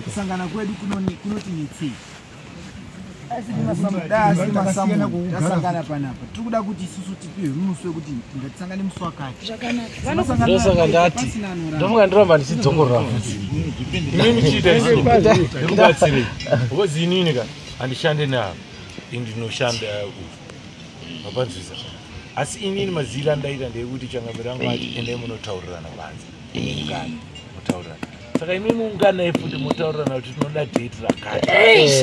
Kusangana kwedu kunotinetsei. Tasangana panapa. Tiri kuda kuti isusu tipiwe musi wekuti ngatisangane musi wakati. Ndosaka ndati ndofunga ndiramba ndichidzokorora futi. Imi muchiita ndikubatsirei. Because inini ka handishande navo. Ini ndinoshanda uku. Mapanzwisa. Asi inini mazira andaita ndeyekuti changamire rangu ati endai munotaurirana panze. Ungana mutaurirana. Saka imi muunganai futi mutaurirana kuti tinoda date rakati.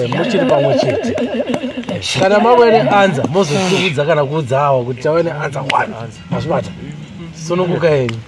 Muchiri pamwe chete. Kana mauya neanza mozotiudza kana kuudza awa kuti tauya neanza 1. Mazvibata. Sununguka henyu.